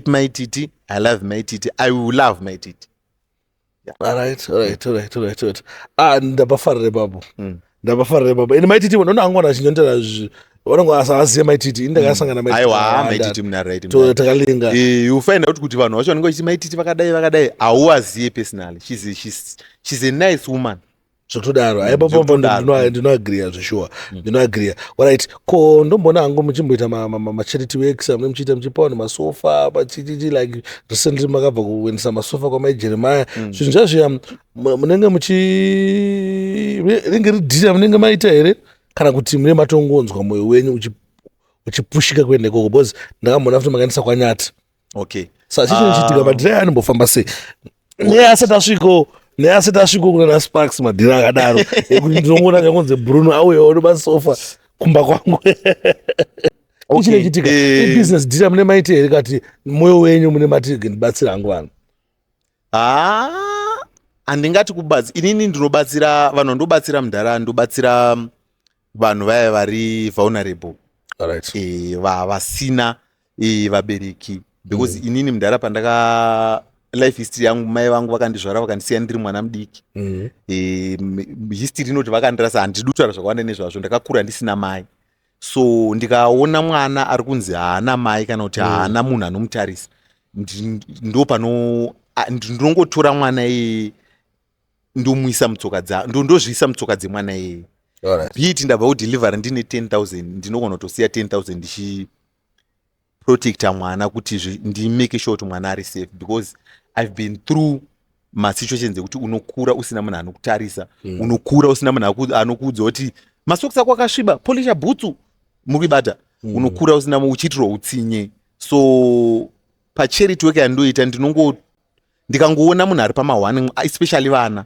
Maititi. I love Maititi. I will love Maititi. Alright. Ah, ndapafarire papo. Ndapafarire papo. Ende Maititi unoona hangu vanhu vachinyontera vanonge vasavazive Maititi. Ini ndakasangana Maititi Aiwa. vakawanda. Maititi muna right. Takalinga. You find out kuti vanhu vacho vanenge vachiti Maititi vakadai vakadai, hauvaziye personally. She's a nice woman. Zvekutodaro. Aipapo. Zvekutodaro. Ndinoagriya zveshuwa, ndinoagriya. Alright, ko ndomboona hangu muchimboita macharity works amune muchiita, muchipa vanhu masofa pachichichi. Like recently makabva kuendesa masofa kwamai Jeremiah. Zvinhu zvazviya munenge muchi ringe ridhira munenge maita here, kana kuti mune matongonzwa mwoyo wenyu uchipushika kuenda ikoko? Because ndakamboona futi makaendesa kwaNyati. Saka chichi chichiitika, madhira anombofamba sei neasati asviko, neasati asviko kuna naSparks, madhira akadaro ekuti ndinongoona kangonzi Bruno auyawo nemasofa kumba kwangu? Ichine chitika ibusiness deal mune maiti here, kati mwoyo wenyu mune mati ndibatsira hangu vanhu? Ha, handingati kubatsi. Inini ndinobatsira vanhu, ndobatsira mudhara, ndobatsira vanhu vaya vari vulnerable, vasina vabereki, because inini mudhara pandaka life history yangu, mai vangu vakandizvara vakandisiya ndiri mwana mudiki. History inoti vakandirasa. Handidi kutaura zvakawanda nezvazvo. Ndakakura ndisina mai. So ndikaona mwana ari kunzi haana mai kana kuti haana munhu anomutarisa, ndo pano ndinongotora mwana iyeye, ndomuisa mutsoka dza ndozviisa mutsoka dzemwana iyeye. Be it ndabva kudelivery ndine 10,000, ndinogona kutosiya 10,000 ndichiprotecta mwana kuti ndimake sure kuti mwana ari safe, because I've been through masituations ekuti unokura usina munhu anokutarisa, unokura usina munhu anokuudza kuti masokisi ako akasviba, polisha bhutsu, muri kuibata. Unokura usina, uchiitirwa utsinye. So pacharity work yandoita, ndinongo ndikangoona munhu ari pama1, especially vana,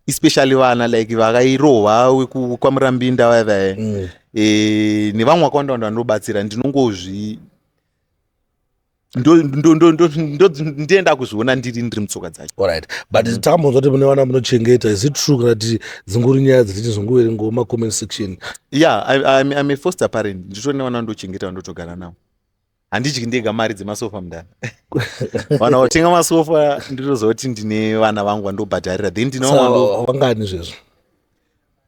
especially vana like vakairohwa kwaMurambinda vaya, nevamwe vakawanda wanda vanobatsira, ndinongozvi ndienda kuzviona ndiri mutsoka dzacho. Alright, but takambonzwa kuti mune vana munochengeta. Is it true kana kuti dzingori nyaya dzatiti zongoverengawo macomment section? Yeah, I'm a foster parent. Nditori nevana vandochengeta, vandotogara navo. Handidyi ndega mari dzemasofa, mudana. Vanhu vatenga masofa, ndinoziva kuti ndine vana vangu vandobhadharira, then ndine vamwe Vangani zvezvo?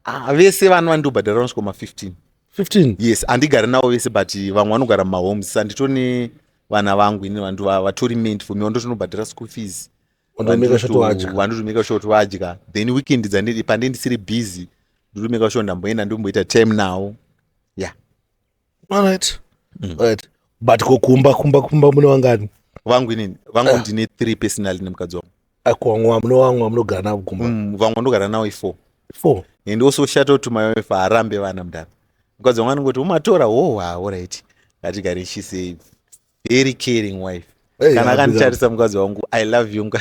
Ah, vese vana vandobhadharira vanosvika ma15. 15? Yes, handigari navo vese, but vamwe vanogara mumahomes. Sa nditone vana vangu ini vantu vatori meant for me, vandotonobhadhara school fees. Vandomeka sure vadya. Vandotomeka sure kuti vadya. Then weekend pande ndisiri busy, ndotomeka sure ndamboenda ndomboita time navo, yeah. Alright, but ko kumba mune vangani? Vangu inini, vangu ndine three personally nemukadzi wangu. Akwamwe mune vamwe vamunogara navo kumba? Vamwe vandogara navo i4. Four. And also shout out to my wife, haarambe vana, mudhara. Mukadzi wangu anongoti umatora wo, ha, alright, ngatigare. She's a very caring wife. Hey, Kana yeah, akanditarisa mukadzi wangu, I love you.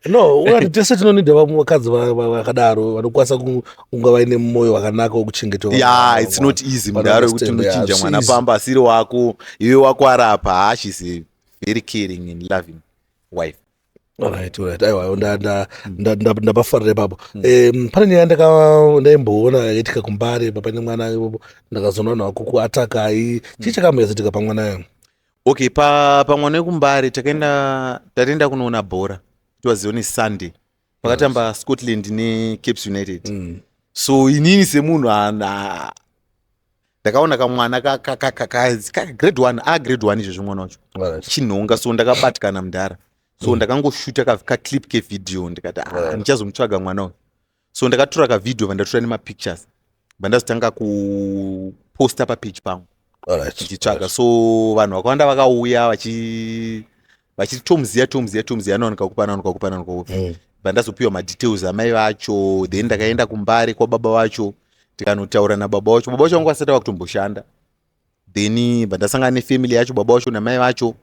No, unati tese tinonida vamwe vakadzi vakadaro vanokwanisa kunga vaine mwoyo wakanaka wekuchengeta. Yeah, it's not easy, mudhara, wekuti unochinja mwana pamba asiri wako, iwe wako arapa. Ha, she's a very caring and loving wife. Alright, aiwa, ndapafarira ipapo. Pane nyaya ndaimboona yakaitika kuMbare, pane mwana, ndakazoona vanhu vakukuatakai. Chii chakamboizoitika pamwana yo? Okay, pamwana wekuMbare, takaenda, tatoenda kunoona bhora. It was on a Sunday, pakatamba Scotland neCaps United. So inini semunhu ana ndakaona kamwana ka grade one, a grade one izvezvo mwana wacho, chinhonga. So ndakabatikana, mudhara. So ndakangoshuta kaclip kevhidhiyo, ndikati, "Ah, ndichazomutsvaga mwana uyu." So ndakatora kavhidhiyo, vandatora nemapictures, vandazotanga kuposta papage pangu ndichitsvaga. So vanhu vakawanda vakauya vachiti tomuziya, tomuziya, tomuziya, anowanika kupa, anowanika kupa, anowanika kupa. Vandazopiwa madetails amai vacho. Then ndakaenda kuMbare kwababa vacho, tikanotaura nababa vacho. Baba vacho vanga vasati vakutomboshanda. Then vandasangana nefamily yacho, baba vacho namai vacho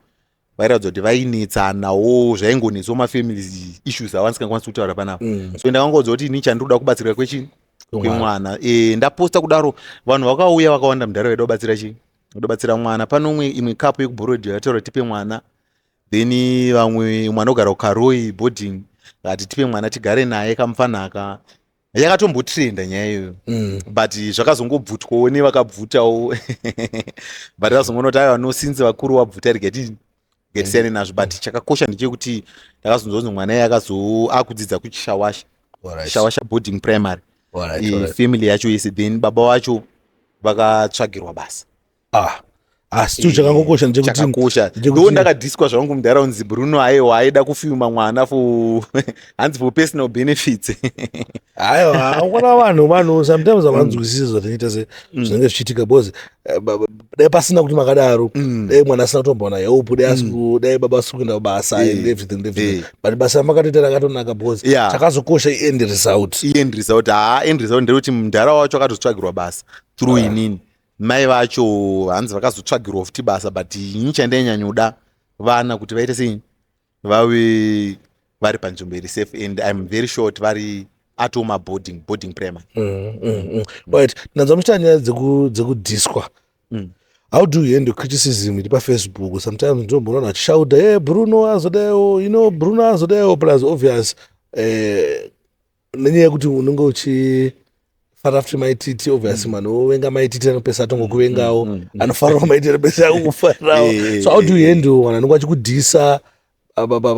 vairatidza kuti vainetsanawo, zvaingonetsawo, mafamily issues avandisingakwanisi kutaura panapa. So ndakangoudza kuti ini chandinoda kubatsirwa kwechii? Kwemwana. Ndaposta kudaro, vanhu vakauya vakawanda, mudhara, vaida kubatsira chii? Kuda mwana. Pane umwe, imwe couple yekuBorrowdale yataura, "Tipe mwana." Then vamwe, mwana ogara kuKaroi boarding, akati, "Tipe mwana tigare naye kamufanaka." Yakatombotrenda nyaya iyoyo, but zvakazongobvutwawo nevakabvutawo, but vazongoona kuti aiwa, no, since vakuru vabvuta, rega tisiyane nazvo. But chakakosha ndechekuti ndakazonzwa kunzi mwana iye akazo akudzidza kuChishawasha, Shawasha boarding primary. Family yacho yese. Then baba vacho vakatsvagirwa basa. Ah, asi chinhu chakangokosha ndechekuti Chakakosha ndo ndakadhiswa zvangu munharaunzi, Bruno aiwa aida kufilma mwana for, hanzi, for personal benefits. Aiwa, ukona vanhu sometimes havanzwisisi zvatinoita, se zvinenge zvichiitika, because dai pasina kuti makadaro, dai mwana asina kutombowana help, dai dai baba asiri kuenda kubasa and everything and everything. But basa ramakatoita rakatonaka because chakazokosha iend result. End result, haa, end result nderekuti mudhara wacho akatotsvagirwa basa through inini. Mai vacho hanzi vakazotsvagirwa futi basa, but ini chandainyanyuda vana kuti vaite sei? Vave vari panzvimbo iri safe, and I'm very sure kuti vari atoma boarding primary. Right, ndanzwa muchiita nyaya dzekudhiswa. How do you handle criticism iri paFacebook? Sometimes ndinomboona vanhu vachishauta, "E, Bruno azodaiwo, Bruno azodaiwo." Plus obvious, nenyaya yekuti unenge uchifarira futi Maititi, obvious munhu ovenga Maititi anopesa atongokuvengawo, anofarirawo Maititi anopesa akukufarirawo. So how do you handle vanhu vanenge vachikudhisa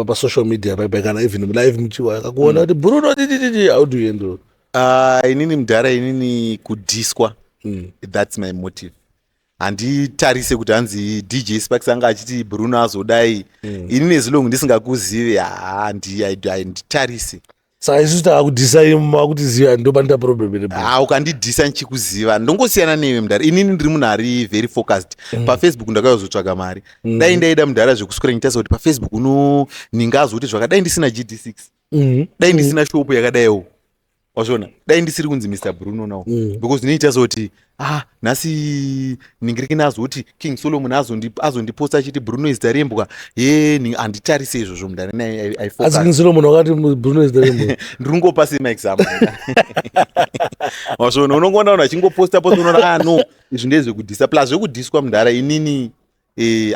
pasocial media paipai, kana even live muchiwa akakuona kuti Bruno titititi? How do you handle? Inini mudhara, inini kudhiswa, that's my motive. Handitarise kuti hanzi DJ Sparks anga achiti Bruno azodai. Inini as long ndisingakuzive, handitarise. Saka isusu takakudhisai, makutiziva, ndo panoita problem iri. Ha, ukandidhisa ndichikuziva, ndongosiyana newe mudhara. Inini ndiri munhu ari very focused. PaFacebook ndakauzotsvaga mari. Dai ndaida mudhara zvekuswera ndichitarisa kuti paFacebook uno ningazoti zvakadai, ndisina GD6, dai ndisina shopu yakadaiwo, wazviona, dai ndisiri kunzi Mr Bruno now, because zvinoita sekuti, ah, nhasi ningirikini azoti King Solomon azondiposta achiti Bruno is rembwa ye. Handitarise izvozvo mudhara. Asi King Solomon wakati Bruno is the rembwa? Ndiri kungopa semaexample, wazviona. Unongoona vanhu vachingoposta posta, unoona, ah no, izvi ndezvekudhisa. Plus zvekudhiswa mudhara, inini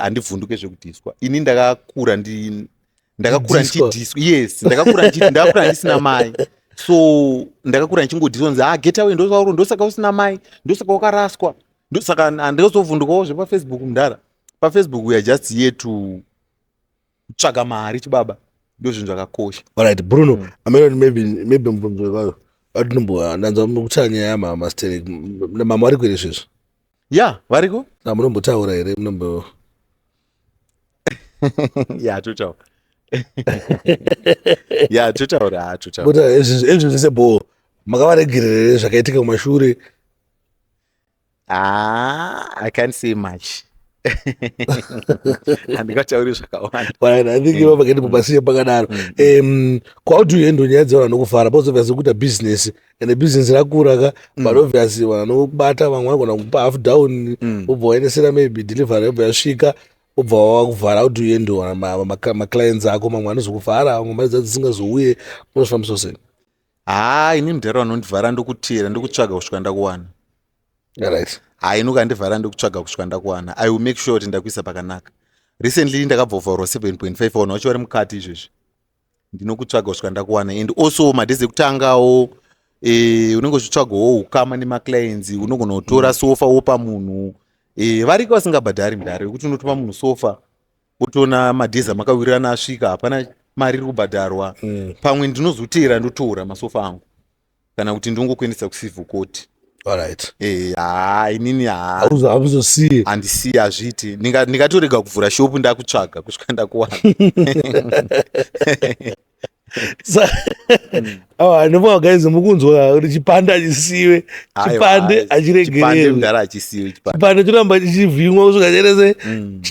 handivhunduke zvekudhiswa. Ini ndakakura ndakakura ndichidhiswa. Yes, ndakakura ndisina mai, so ndakakura ndichingodhiswa, nzi, "Ah, get away, ndosaka usina mai, ndosaka wakaraswa." Saka handingazovhundukawo zvepaFacebook mudhara. PaFacebook we are just here to kutsvaga mari, chibaba, ndo zvinhu zvakakosha. Alright Bruno, amene maybe mubvunzo wekayo atinombo ndanzwa kutaura nyaya yamama sterek. Mama vari kuere izvezvo? Ya, variko. Saka munombotaura here, munombo Ya, totaura. Ya, totaura, ha, totaura. But izvi zvese bho, makavaregerera here zvakaitika kumashure? Ah, I can't say much, handingatauri zvakawanda. Right, I think iva pakati papasiye pakadaro. How do you handle nyaya dzevanhu vanokufara? Because obviously kuita business, and business rakura ka, but obviously vanhu vanokubata, vamwe vanogona kukupa half down, wobva waendesera maybe delivery, yobva yasvika, wobva wakuvhara. How do you handle maclients ako? Mamwe anozokuvhara, vamwe mari dzadzo dzisingazouye, unozvifambisa sei? Haa, ini mudhara, vanondivhara ndokutera, ndokutsvaga kusvika ndakuwana. Hai, inokandivhara ndikutsvaga kusvika ndakuwana. I will make sure kuti ndakuisa pakanaka. Recently ndakabva kuvharwa 7.5, vanhu vacho vari mukati izvezvi. Ndinokutsvaga kusvika ndakuwana. And also madays ekutangawo, unenge uchitsvagawo ukama nemaclients. Unogona kutora sofa wopa munhu. Variko vasingabhadhari mudhara, wekuti unotopa munhu sofa, wotoona madays amakawirirana asvika, hapana mari iri kubhadharwa. Pamwe ndinozoteera, ndotora masofa angu, kana kuti ndongokuendesa kucivil court. Haa, inini haa. Hauzosiye. Handisiyi, hazviiti. Ndingatorega kuvhura shopu ndakutsvaga kusvika ndakuwana. Awa, ndinofunga guys mukunzwa kuti chipande hachisiwe, chipande hachiregererwi. Mudhara, hachisiwe chipande. Chipande choramba chichivhimwa kusvika cherese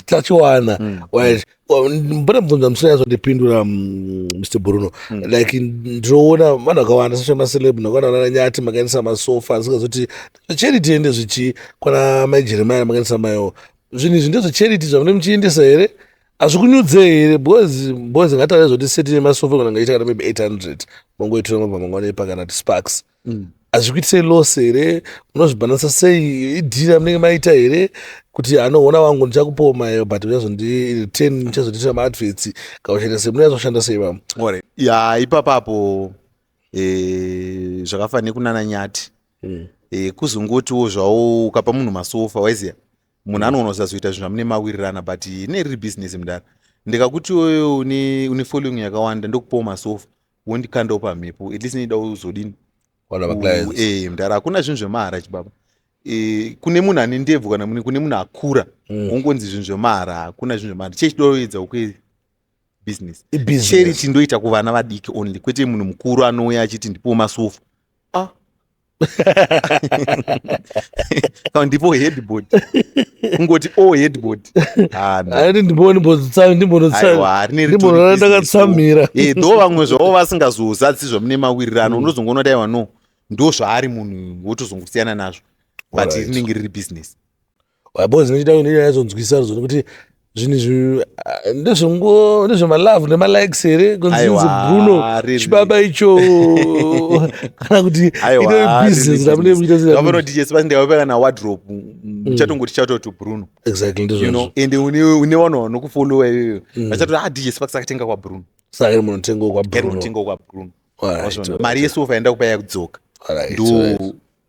tachiwana. Right, mbona mubvunza musina yazondipindura, Mr Bruno. Like ndinoona vanhu vakawanda sasha maceleb, ndakaona vana Nyati makaendesa masofa, asingazoti charity ende zvichi kwana mai Jeremia makaendesa mayo. Zvinhu izvi ndezvecharity zvamunenge muchiendesa here? Hazvikunyudzei here? Because ngataure zvoti seti yemasofa kana ngaita kana maybe 800, mongoitora mabva mangwana kana kuti Sparks, hazvikuitisei loss here? Munozvibhananisa sei? Idhiri ramunenge maita here kuti anoona wangu ndichakupawo mayo, but uchazondi return, ndichazondiitira maadverts, kana uchaita sei? Munonyatsoshanda sei vamwe? Alright. Ya, ipapapo zvakafanira nekunana Nyati. Kuzongotiwo zvawo ukapa munhu masofa, waiziya munhu anoona kusazoita zvinhu zvamune mawirirana, but ine riri business mudara. Ndikakuti iwewe une following yakawanda, ndokupawo masofa, wondikandawo pamhepo, at least nida uzodini? Wana maclients. Mudara, hakuna zvinhu zvemahara, chibaba. Kune munhu ane ndebvu kana kune munhu akura, wongonzi zvinhu zvemahara. Hakuna zvinhu zvemahara. Chechidoedza ukwe business. Ibusiness. Charity ndoita kuvana vadiki only, kwete munhu mukuru anouya achiti ndipowo masofa, ah, kana ndipo headboard, kungoti o headboard. Ah, no. Aiti Aiwa, rine ritori ndimbonora business. Ndakatsamira. Though vamwe zvavo vasingazozadzisi zvamune mawirirano, unozongoona kuti aiwa no, ndo zvaari munhu, wotozongosiyana nazvo, but rinenge riri business. Because ndinochida ndinyatsonzwisisa zvo nekuti zvinhu izvi, ah, ndezvemalove nemalikes here, kunzi Aiwa, Bruno chibaba icho, kana kuti Aiwa, itori business ramune muchiita sei? Ngavano DJ Sparks, ndikaupa kana wardrobe, muchatongoti shout out to Bruno. Exactly, You ndizvozvo. know, ende une vanhu vanokufollowa iyoyo, vachatoti, "Ah, DJ Sparks akatenga kwaBruno." Saka iri munotenga kwaBruno. Munotenga kwaBruno. Wazviona? Mari yesofa yaenda kupa yakudzoka. Ndo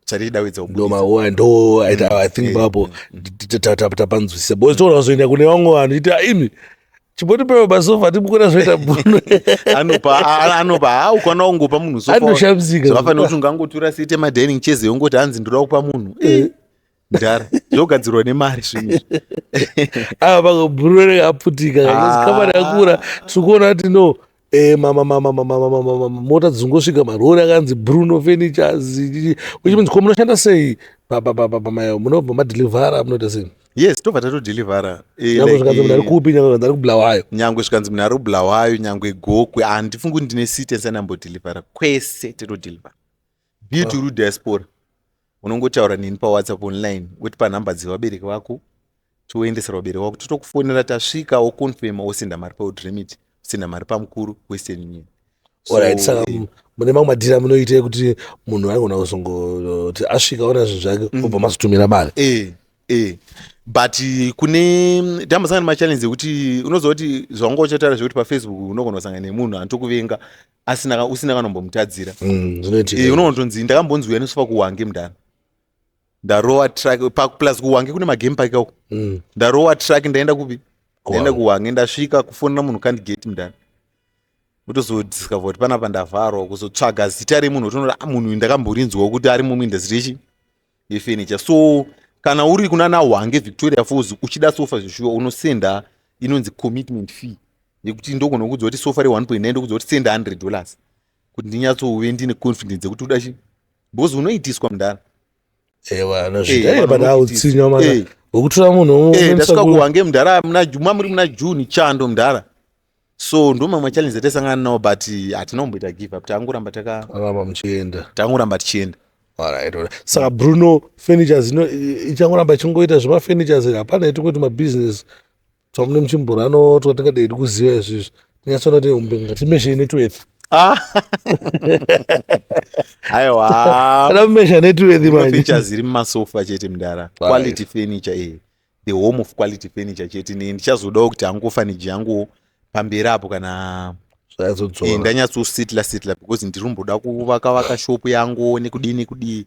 chatidawedza. Ndo maua ndo I think papo tapanzwisisa, because toona kuzoenda kune vamwe vanhu iti, "Ah, imi Chimbotipewo masofa timukona zvoita Bruno. Anopa, anopa. Ha, ukwana ungopa munhu sofa. Anoshamisika. Zvakafanira kuti ungangotora seat yemadining chairs yongoti hanzi ndoda kupa munhu. Ndara zvogadzirwa nemari zvinhu izvi. Ava pamwe Bruno anenge aputika. Kamari yakura tiri kuona kuti no mota dzingosvika marori akanzi Bruno Furnitures, which means ko munoshanda sei pamayo, munobva madhilivhara, munoita sei? Yes, tobva tatodhilivhara. Nyangwe zvikanzi munhu ari kupi, nyangwe zvikanzi ari kuBulawayo? Nyangwe zvikanzi munhu ari kuBulawayo, nyangwe Gokwe, handifungi kuti ndine city asina ndambodhilivhara. Kwese totodhilivhara, be it uri diaspora, unongotaura neni paWhatsApp online, wotipa nhamba dzevabereki vako, toendesera vabereki vako, totokufonera tasvika, woconfirma, wosenda mari paWorldRemit, senda mari pamukuru Western Union. Alright, saka mune mamwe madhiri amunoita ekuti munhu anogona kuzongoti asvika ona zvinhu zvake, obva mazotumira mari? Eh, but kune tambosangana nemachallenge ekuti unoziva kuti zvawanga uchataura zvekuti paFacebook unogona kusangana nemunhu anotokuvenga asina usina kanombomutadzira. Zvinoitika. Unogona kutonzi ndakambonzi uya nesofa kuHwange, mudhara, ndarova truck plus kuHwange kune magame park uko. Ndarova truck, ndaenda kupi? Ndaenda kuHwange. Ndasvika, kufonera munhu, can't get mudhara. Kutozodiscover kuti panapa ndavharwa, kuzotsvaga zita remunhu, utonoona, "Ah, munhu uyu ndakamborinzwawo kuti ari muindustry yechi yefurniture." So kana uri kuna naHwange, Victoria Falls, uchida sofa zveshuwa, unosenda inonzi commitment fee, yekuti ndogona kuudza kuti sofa re1.9, ndokudza kuti senda $100 kuti ndinyatsouve ndine confidence yekuti uda chi, because unoitiswa, mudhara. Ewa, anozviita iye, but autsinya mana wekutora munhu. Ndasvika kuHwange, mudhara, muna muri muna June, chando, mudhara. So ndo mamwe challenge ataisangana nawo, but hatina kumboita give up, tangoramba taka ramba muchienda. Tangoramba tichienda. Alright. Saka Bruno Furnitures ichangoramba ichingoita zvemafurnitures, hapana itingoti mabusiness twamune muchimborano twatingadei kuziva izvizvi, tinyatsoona kuti umbe ngatimezhei networth? Ah. Aiwa. Kada kumezha networth manje. Furnitures iri mumasofa chete, mudhara. Quality furniture, the home of quality furniture chete. Ne ndichazodawo kuti hangu orphanage yangu pamberi apo kana Zvayazodzora. Ndanyatsosetla setla, because ndiri kumboda kuvaka vaka shop yangu nekudii nekudii.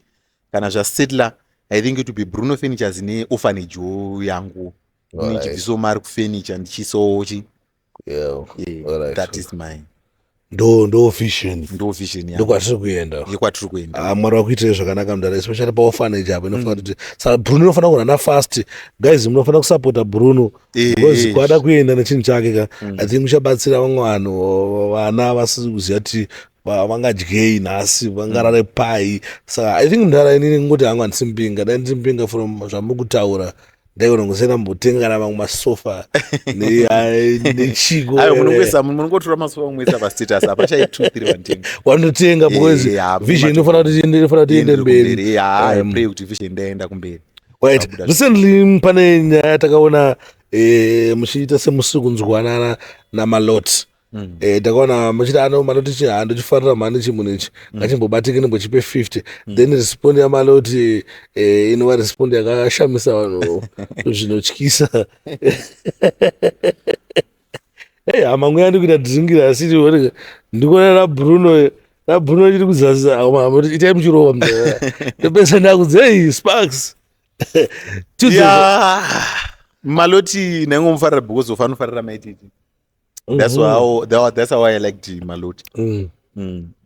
Kana zvasetla, I think it will be Bruno Furnitures neorphanage yangu. Ndichibvisawo mari kufurniture, ndichiisawo chi that is my Ndo vision. Ndo vision yangu. Ndokwatiri kuenda. Yekwatiri kuenda. Ah, Mwari vakuitirei zvakanaka, mudhara, especially paorphanage apo inofanira kuti, saka Bruno inofanira kurana fast. Guys, munofanira kusapota Bruno because kwada kuenda nechinhu chake ka. I think muchabatsira vamwe vanhu, vana vasiri kuziva kuti vangadyei nhasi, vangarare pai. Saka I think, mudhara, inini ngoti hangu handisi mbinga. Dai ndiri mbinga, from zvamuri kutaura ndaigona kusenda mbotenga kana mamwe masofa nechiko. Ayo, munongoisa, munongotora masofa mumwisa pastatus apa, chai 2 3 vantenga. Wanotenga, because vision inofanira kuti inofanira kuti iende mberi. Yeah, I pray kuti vision ndaenda kumberi. Right. Recently pane nyaya yatakaona muchiita semusiri kunzwanana naMalot. Takaona muchiti ano Maloti chi handochifarira mhani chimunhu ichi, ngachimbobatike, ndimbochipe 50. Then respond yaMaloti inova respond yakashamisa vanhu zvinotyisa. Hey, hama nguya ndikuita dringira, asi ndikuona raBruno, raBruno chiri kuzasi. Hama, itai muchirova, ndopesa ndakudzi, "Hey, Sparks." Yeah, Maloti ndaingomufarira because of anofarira Maititi. That's how I liked Maloti.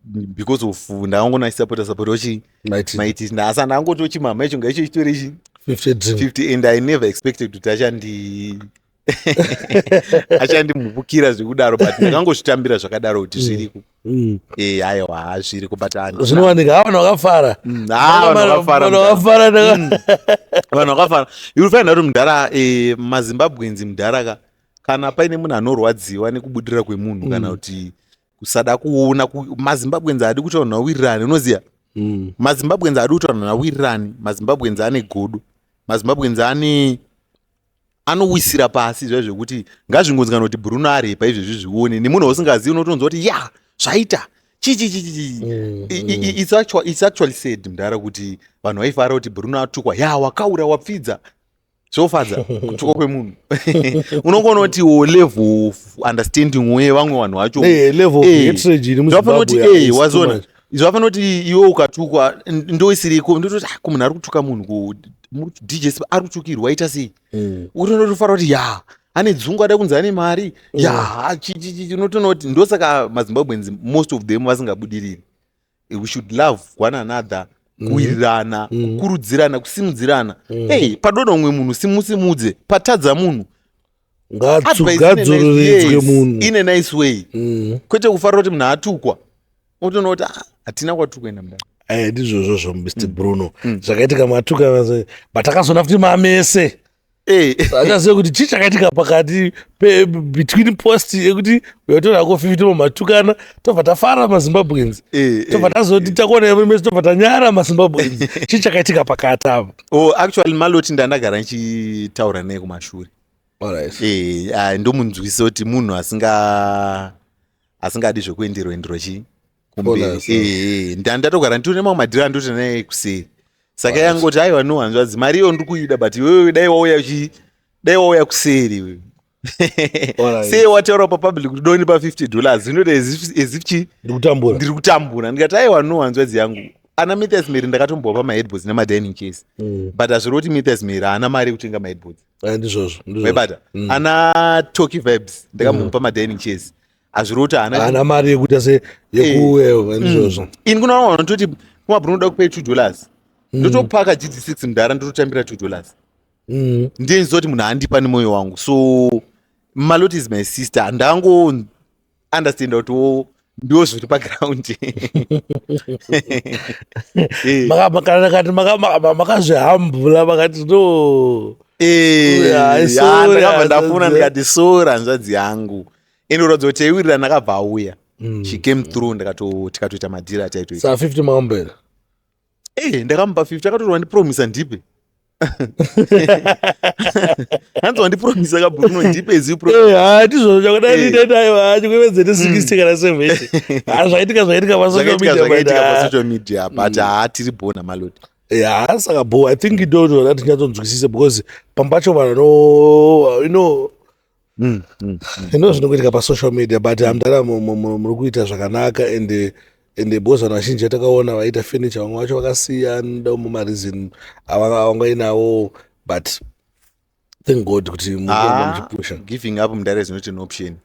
Because of ndangona chisapota sapota uchi Maititi, ndasa ndangoti uchimama icho ngaicho chitori chi 50 drink. 50, and I never expected kuti achandimupukira zvekudaro, but ndakangozvitambira zvakadaro kuti zviriko. Aiwa, zviriko, but Zvinowanika, ha, vanhu vakafara. Ha, vanhu vakafara. Vanhu vakafara. Vanhu vakafara. You find out, mudhara, maZimbabweans, mudhara ka, kana paine munhu anorwadziwa nekubudirira kwemunhu kana kuti kusada kuona, maZimbabweans haadi kuti vanhu vawirirane, unoziva. MaZimbabweans haadi kuti vanhu vawirirane. MaZimbabweans ane godo. MaZimbabweans ane anowisira pasi zviya zvekuti ngazvingonzi kana kuti Bruno arepa izvezvi, zvione nemunhu wausingazivi, unotonzwa kuti ya zvaita chi chi chi chi. It's actually sad, mudhara, kuti vanhu vaifara kuti Bruno atukwa, ya wakaura, wapfidza, zvofadza kutukwa kwemunhu. Unongoona kuti wo level of understanding wevamwe vanhu vacho. Level of hatred iri Zvafanira kuti muZimbabwe is too wazona much. Zvafanira kuti iwe ukatukwa, ndoisiriko, ndototi, "Ah, ko munhu ari kutuka munhu ku DJ Sp- ari kutukirwa, aita sei?" Utonotofanira kuti ya Ane dzungu, ada kunzi ane mari. Ya, unotoona kuti ndosaka maZimbabweans, most of them, vasingabudiriri. We should love one another, kuwirirana, kukurudzirana, kusimudzirana. Hey, padoda umwe munhu, simusimudze. Patadza munhu, Ngadzororedzwe munhu. In a nice way, kwete kufarira kuti munhu atukwa. Utoona kuti, ah, hatina kwatiri kuenda, mudai. Eh, ndizvozvozvo, Mr Bruno. Zvakaitika matuka, but takazoona futi mamese. Achaziva kuti chii chakaitika pakati between post yekuti uyatorako 50 mamatukana, tobva tafara maZimbabweans, tobva tazoti takuona mese, tobva tanyara maZimbabweans. Chii chakaitika pakati apa? Oh, actually Maloti ndandagara ndichitaura naye kumashure. Eh, ndomunzwisa kuti munhu asingadi zvekuenderwa enderwa chii kumberi. Ndatogara nditone mamwe madhiri andoti naye kuseri, saka yangoti, "Aiwa, no, hanzvadzi, mari iyo ndiri kuida, but iwewe dai wauya chi dai wauya kuseri iwewe. Sei wataura papublic kuti donipa $50? Inoita as if chi Ndiri kutambura. Ndiri kutambura." Ndikati, "Aiwa, no, hanzvadzi yangu, ana Mathias Mary ndakatombova pamaheadboards nemadining chairs, but hazviri kuti Mathias Mary haana mari yekutenga maheadboards." Ndizvozvo. Waibata ana Toki Vibes, ndakamupa madining chairs, hazviri kuti haana Haana mari yekuita se yekuewa, ndizvozvo. Ini kuna vamwe vanototi kumabhuru unoda kupay $2, ndotopaka GD6, mudhara, ndototambira $2. Ndiye kuti munhu andipa nemwoyo wangu. So Malot is my sister. Ndango understanda kuti wo ndiwo zviri paground. Kana kati makazvihambula, makati no. Sorry, Ndakabva ndafona, ndikati, "Sorry, hanzvadzi yangu." Ende kuratidza kuti taiwirirana, akabva auya. She came through, tikatoita madhiri ataitoita. Saa 50 maombera? Eh, ndakamupa 50. Akatorwa, "Ndipromisa ndipe." Hanzi, "Wandipromisa kaBruno, ndipe as you promised." Ha, ndizvozvo chakadai, chikwevedzete 60 kana 70. Ha, zvaitika, zvaitika pasocial Zvakaitika, media, but, zvakaitika pasocial media, but haatiri bona Maloti. Ya, saka bo, I think ndotoda tinyatsonzwisise because pambacho vanhu no zvinokuitika pasocial media, but hamudara muri kuita zvakanaka. And because vanhu vazhinji vatakaona vaita furniture, vamwe vacho vakasiya ndo mumareason avangainawo, but thank God kuti mukuramba muchipusha. Giving up, mudhara, is not an option.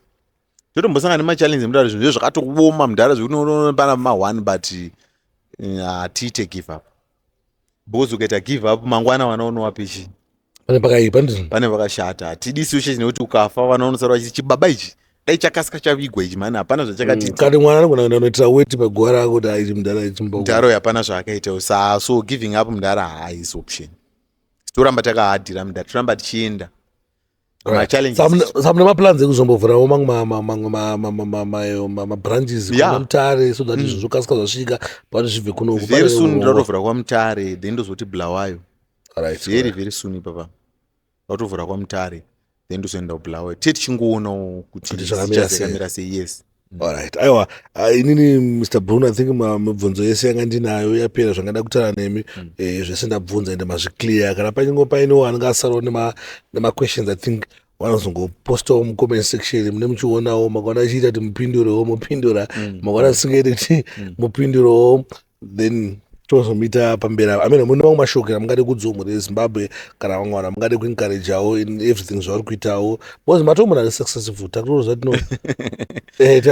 Totombosangana nemachallenge, mudhara, zvinhu zvakatooma, mudhara, zvekuti pana ma1, but hatiite give up, because ukaita give up mangwana, vana unowapichi? Pane pakaipa, ndizvo. Pane vakashata. Hatidi situation yekuti ukafa, vana unosara vachiti, "Chibaba ichi dai chakasika chavigwa ichi mani, hapana zvachakatidza." Kati mwana anogona kuenda kunoitira weti paguva rako kuti aichi mudhara ichimbo. Mudhara uyu hapana zvaakaita. So giving up, mudhara, haisi option. Toramba takahadhira, mudhara, toramba tichienda machallenges. Samune maplans ekuzombovhurawo mamwe mabranches kuna Mutare, so that izvo zvokasika zvasvika pati zvibve kunoku? Very soon ndatovhura kwaMutare, then ndozoti Bulawayo. Very very soon ipapa ndatovhura kwaMutare, then ndozoenda kuBulawayo. Tiye tichingoonawo kuti Kuti zvakamira sei. Zvakamira sei, yes. Alright, aiwa, inini Mr Bruno, I think mibvunzo yese yanga ndinayo yapera. Zvangada kutaura nemi, zvese ndabvunza ende mazviclear. Kana paingo painewo anenge asarawo nemaquestions, I think vanozongopostawo mucomment section. Mune muchionawo, makaona achiita kuti mupindurewo, mupindura. Makaona asingaiti kuti mupindurewo, then tozomuita pamberi apa. Amene mune mamwe mashoko amungade kudzomura eZimbabwe, kana vamwe vanhu amungade kuencourageawo in everything zvavari kuitawo? Because matoo munhu ari successful, takutoziva kuti no,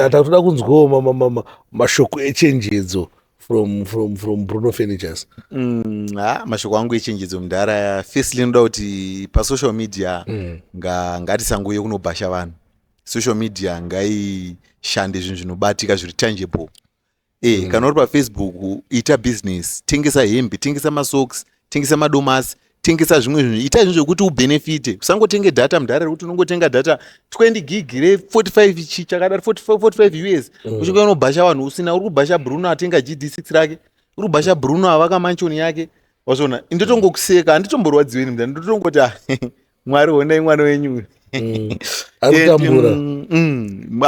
takutoda kunzwawo mashoko echenjedzo from Bruno Furnitures. Ha, mashoko angu echenjedzo, mudhara, firstly ndoda kuti pasocial media ngatisangoye kunobhasha vanhu. Social media ngaishande zvinhu zvinobatika, zviri tangible. Kana uri paFacebook, ita business, tengesa hembe, tengesa masocks, tengesa madomasi, tengesa zvimwe zvinhu, ita zvinhu zvekuti ubenefite. Usangotenge data, mudhara, rekuti unongotenga data 20 gig re45 chi chakadari, 45 US, uchinge unobhasha vanhu usina. Uri kubhasha Bruno atenga GD6 rake, uri kubhasha Bruno avaka mansion yake, wazviona? Ndotongokuseka, handitomborwadziweni, mudhara. Ndotongoti, "Ah, Mwari, honai mwana wenyu." Ari kutambura.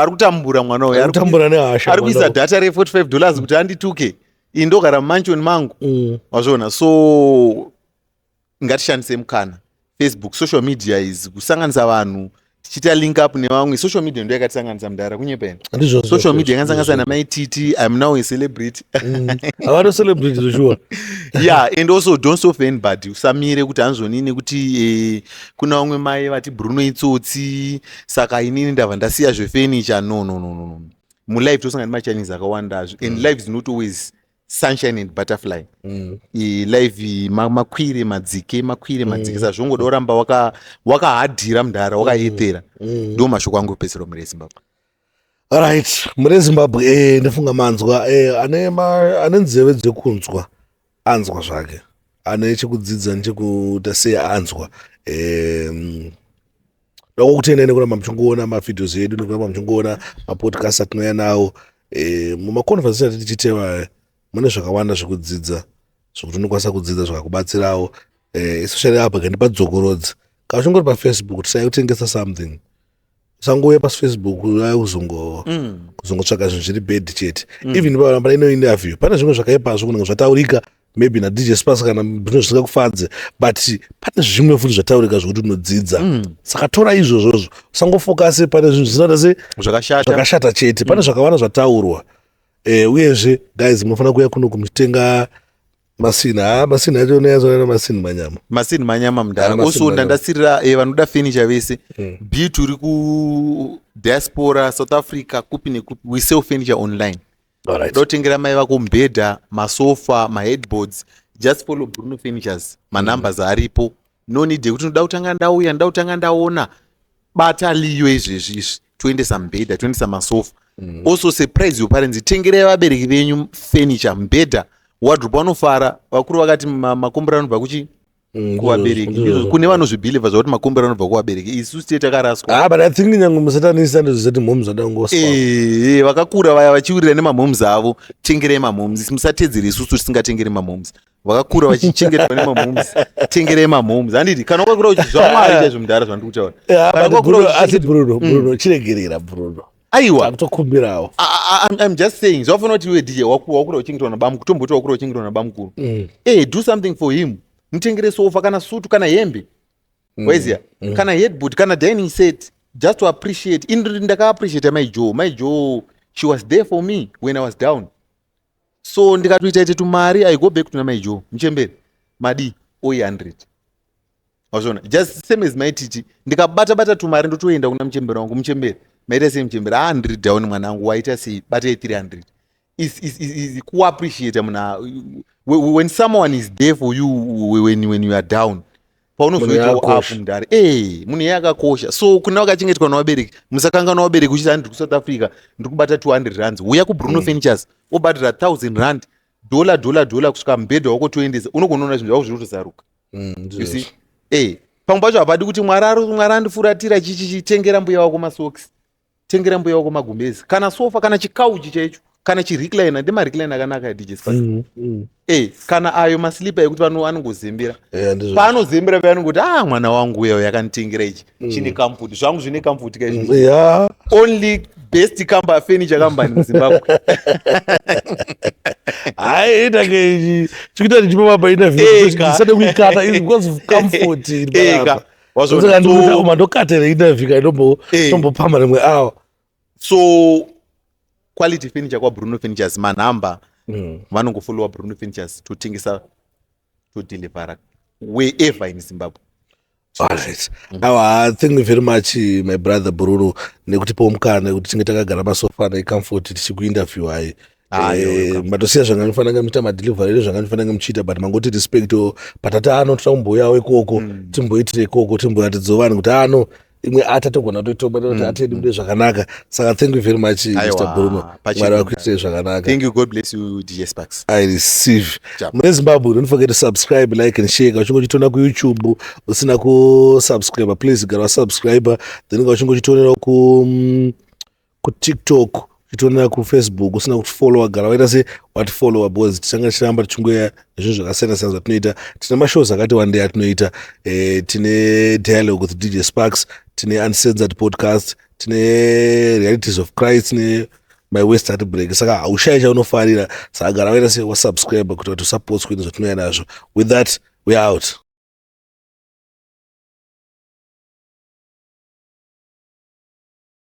Ari kutambura mwana uyu. Ari kutambura nehasha. Ari kuisa mwana. data re$45 kuti andituke, iyi ndogara mumansion mangu. Wazviona? So ngatishandise mukana. Facebook, social media is kusanganisa vanhu. Tichiita link up nevamwe. Social media ndo yakatisanganisa, mudhara, kunyepa. Ndizvozvo. Social media yakasanganisa namaititi. I'm now a celebrity. Havano celebrity zveshuwa. Yeah, and also don't stop anybody. Usamire kuti hanzvonini nekuti kuna vamwe mai vati Bruno itsotsi, saka inini ndabva ndasiya zvefurniture. No, no, no, no, no. Mulife tosangana nemachallenges akawanda and life is not always sunshine and butterfly. Life makwire madzike, makwire madzike. Saka zvongoda kuramba wakahadhira, mudhara, wakaetera. Ndo mashoko angu epedzisira mhuri yeZimbabwe. Right, mune Zimbabwe, ndofunga manzwa. Ane nzeve dzekunzwa anzwa zvake, ane chekudzidza nechekuita sei anzwa. Ndakokutendai nekuramba muchingoona mavideos edu, nekuramba muchingoona mapodcast atinouya nawo. Mumaconversation atiti tichiteva mune zvakawanda zvekudzidza, zvokuti unokwanisa kudzidza zvakakubatsirawo. Especially apa kandipadzokorodza, kana uchingori paFacebook, tisai kutengesa something, usangouya paFacebook uya kuzongotsvaga zvinhu zviri bad chete. Even paramba ino interview, pane zvimwe zvakaipazvo kunenge zvataurika maybe naDJ Sparks kana zvino zvisingakufadze, but pane zvimwe futi zvataurika zvokuti unodzidza. Saka tora izvozvozvo, usangofokase pane zvinhu zvisinoita se zvakashata. Zvakashata chete. Pane zvakawanda zvataurwa. Uyezve guys, munofanira kuuya kuno kumuchitenga masini. Ha, masini acho unoyazoona masini manyama. Masini manyama, mudhara. Ah, masini Also manyama. Ndandasirira vanoda furniture vese, be turi kudiaspora, South Africa, kupi nekupi, we sell furniture online. Dotengera mai vako mubhedha, masofa, maheadboards, just follow Bruno Furnitures, manumbers aripo. No need yekuti ndoda kutanga ndauya, ndoda kutanga ndaona. Bata liyo izvezvi izvi, toendesa mubhedha, toendesa masofa. Also surprise your parents, tengerai vabereki venyu furniture, mubhedha, wardrobe, vanofara. Vakuru vakati makombero anobva kuchi kuvabereki. Ndizvo kune vanozvibhilivha zvakuti makombero anobva kuvabereki, isusu tiye takaraswa. Ah, but I think nyange musatanisa, ndozvisati mhoms adangoswa. Vakakura vaya vachiwirira nemamhoms avo, tengerei mamhoms. Musatedzere isusu tisingatengeri mamhoms. Vakakura vachichengetwa nemamhoms, tengerei mamhoms, handiti? Kana wakakura zvamwari chaizvo, mudhara, zvandiri kutaura. Kana wakakura Asi Bruno, Bruno, chiregerera, Bruno. Aiwa. Takutokumbirawo. I'm just saying, zvafanira kuti iwe DJ wakura uchichengetwa nabamukuru, tomboti wakura uchichengetwa nabamukuru, do something for him. Mutengere sofa, kana sutu, kana hembe, waiziya, kana headboard, kana dining set, just to appreciate. Ini ndakaappreciate mai Joe. Mai Joe, she was there for me when I was down, so ndikatoita ite tumari, I go back tuna mai Joe, muchembere madi oi 100, wazviona? Just same as mai Titi, ndikabata bata tumari, ndotoenda kuna muchembere wangu, muchembere maita sei? Muchembere, ah, ndiri down mwanangu, waita sei? Batai 300. Is kuappreciate munhu when someone is there for you when you are down, paunozoitawo Munhu up. yakakosha. Mudhare, munhu iye akakosha. So kuna vakachengetwa navabereki, musakanganwa vabereki uchiti ndiri kuSouth Africa, ndiri kubata 200 rands. Uya kuBruno Furnitures, obhadhara 1000 rand, dollar, dollar, dollar, kusvika mubhedha wako toendesa. Unogona kuona zvinhu zvako zviri kutozaruka. You see, pamwe pacho hapadi kuti Mwari andifuratira chichichi. Tengera mbuya wako masokisi, tengera mbuya wako magumbezi, kana sofa, kana chikauchi chaicho, kana chirecliner. Ndemarecliner akanaka, DJ Sparks. Kana ayo maslipa ekuti anongozembera. Yeah, ndizvo. Paanozembera paanongoti, ah, mwana wangu uya yakanditengera ichi, chine comfort. Zvangu zvine comfort kaizvi. Only best furniture company muZimbabwe. Hayi, itake chikuita ndichipa painterview ndisade kuikata is because of comfort iri panapa. Wazviona? Saka ndikuti mandokatera interview kai ndombopamba rimwe hour. So quality furniture kwaBruno Furnitures, manhamba vanongofollowa Bruno Furnitures, totengesa, todelivera wherever in Zimbabwe. Alright. Awa, thank you very much, my brother Bruno, nekutipawo mukana kuti tinge takagara masofa necomfort tichikuinterview hai. Ah, you're welcome. Matosiya zvanga muchiita madelivery edu, zvanga mufanira muchiita, but mangoti respect patati ano toda kumbouyawo ikoko, timboitire ikoko, timboratidzawo vanhu kuti ano imwe ata togona kutoitomba kuti atedi mude zvakanaka. Saka thank you very much, Aiwa, Mr Bruno. Pachirungu. Mwari vakuitirei zvakanaka. Thank you, God bless you, DJ Sparks. I receive. Ciao. Mune Zimbabwe, don't forget to subscribe, like and share. Kana uchinge uchitoona kuYouTube usina kusubscribe, please gara wasubscribe. Then kana uchinge uchitionerawo kuTikTok, uchitionera kuFacebook usina kutifollowa, gara waita se watifollowa, because tichanga tichiramba tichingoya nezvinhu zvakasiyana siyana zvatinoita. Tine mashows akati wandei atinoita. Tine Dialogue with DJ Sparks, tine Uncensored Podcast, tine Realities of Christ, tine My West Heartbreak. Saka haushayi chaunofarira. Saka gara waita se wasubscribe kuti usapotswe nezvatinouya nazvo. With that, we are out.